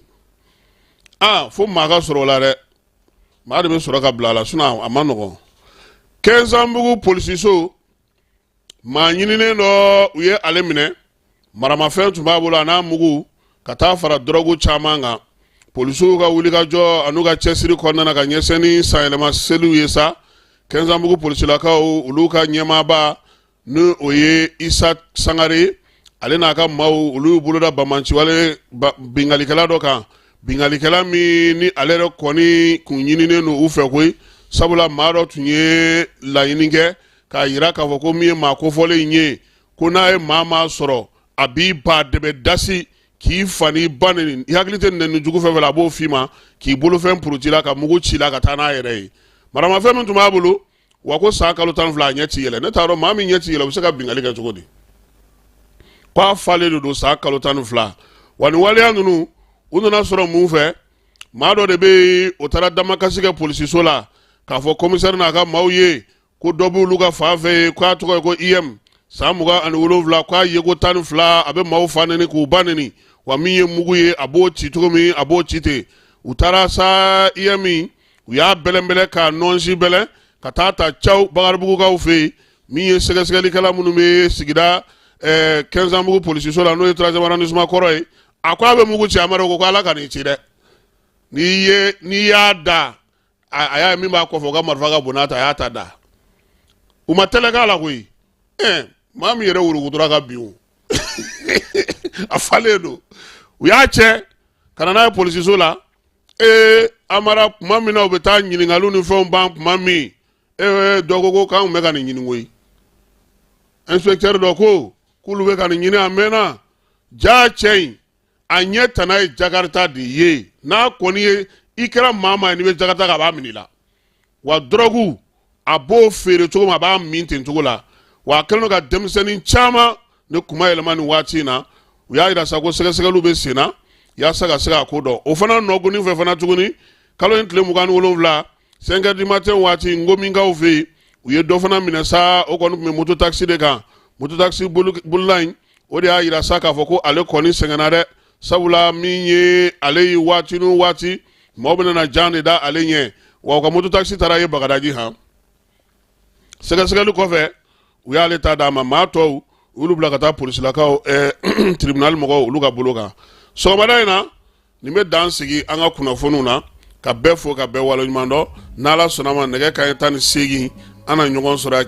Aa, fo maa ka sɔrɔ o la dɛ, maa de bɛ sɔrɔ ka bila a la, sinon a ma nɔgɔn. Kɛnsanbugu polisiso, maa ɲininen dɔ, u ye ale minɛ, maramafɛn tun b'a bolo a n'a mugu ka taa fara dɔrɔgu caman kan. Polisiw ka wulikajɔ an'u ka cɛsiri kɔnɔna na ka ɲɛsin ni sanyɛlɛma seliw ye sa, Kɛnsanbugu polisilakaw, olu ka ɲɛmaaba, ni o ye Isa Sangare, ale n'a ka maaw, olu y'u boloda banbaanciwale binkalikɛla dɔ kan, binkalikɛla min ni ale yɛrɛ kɔni kun ɲininen don u fɛ koyi, sabula maa dɔ tun ye laɲini kɛ k'a yira k'a fɔ ko min ye maa kofɔlen in ye, ko n'a ye maa sɔrɔ, a b'i ba dɛbɛ dasi k'i fa n'i ba neni, i hakili tɛ nɛni jugu fɛn fɛn la, a b'o f'i ma, k'i bolofɛn puruti la, ka mugu ci la ka taa n'a yɛrɛ ye. Maramafɛn min tun b'a bolo wa, ko san kalo 12 a ɲɛ ti yɛlɛ. Ne t'a dɔn maa min ɲɛ ti yɛlɛ, o bɛ se ka binkanni kɛ cogo di? Ko a falen de don san kalo 12. Wa nin waleya ninnu, u nana sɔrɔ mun fɛ? Maa dɔ de bɛ yen, o taara damakasi kɛ polisiso la k'a fɔ komisɛri n'a ka maaw ye ko dɔ b'olu ka fan fɛ yen, k'a tɔgɔ ye ko IM, san 27, k'a ye ko 12 a bɛ maaw fa neni k'u ba neni, wa min ye mugu ye, a b'o ci cogo min, a b'o ci ten. U taara sa IM, u y'a bɛlɛnbɛlɛn k'a nɔnsi bɛlɛn ka taa ta caw Bakaribugukaw fɛ yen. Min ye sɛgɛsɛgɛlikɛla minnu bɛ sigida Kɛnsanbugu polisiso la, n'o ye troisième arrondissement kɔrɔ ye, a ko a bɛ mugu ci Amadu ko ala ka n'i ci dɛ, n'i y'a da a y'a ye min b'a kɔfɛ, o ka marifa ka bon n'a ta, a y'a ta da. U ma tɛlɛ k'a la koyi. Ɛɛ, maa min yɛrɛ wurukutora ka bin o, a falen don. U y'a cɛ ka na n'a ye polisiso la. Ee Amara, tuma min na u bɛ taa ɲininkaliw ni fɛnw ban tuma min, ee dɔ ko k'anw bɛ ka nin ɲini koyi. Inspecteur dɔ ko k'olu bɛ ka nin ɲini a mɛnna. Jaa cɛ in, a ɲɛ tana ye Jakarta de ye. N'a kɔni ye i kɛra maa maa ye, n'i bɛ Jakarta kan, a b'a minɛ i la. Wa dɔrɔgu, a b'o feere cogo min, a b'a min ten cogo la. Wa a kɛlen don ka denmisɛnnin caman ne kuma yɛlɛma nin waati in na. U y'a yira sa ko sɛgɛsɛgɛliw bɛ sen na yaasa ka se k'a ko dɔn. O fana nɔgɔnin fɛ fana tuguni, kalo in tile 27, 5 heures du matin waati, Ngominkaw fɛ yen, u ye dɔ fana minɛ sa. O kɔni tun bɛ moto taxi de kan. Moto taxi bolila in, o de y'a yira sa k'a fɔ ko ale kɔni sɛgɛnna dɛ, sabula min ye ale ye, waati ni waati maaw bɛna na jan de da ale ɲɛ. Wa u ka moto taxi taara ye Bagadaji han. Sɛgɛsɛgɛli kɔfɛ, u y'ale ta d'a ma. Maa tɔw, u y'olu bila ka taa polisilakaw tribunal mɔgɔw olu ka bolo kan. Sɔgɔmada in na, nin bɛ dan sigi an ka kunnafoniw na, ka bɛɛ fo ka bɛɛ waleɲuman dɔn. N'Ala sɔnna ma, nɛgɛ kanɲɛ 18, an na ɲɔgɔn sɔrɔ.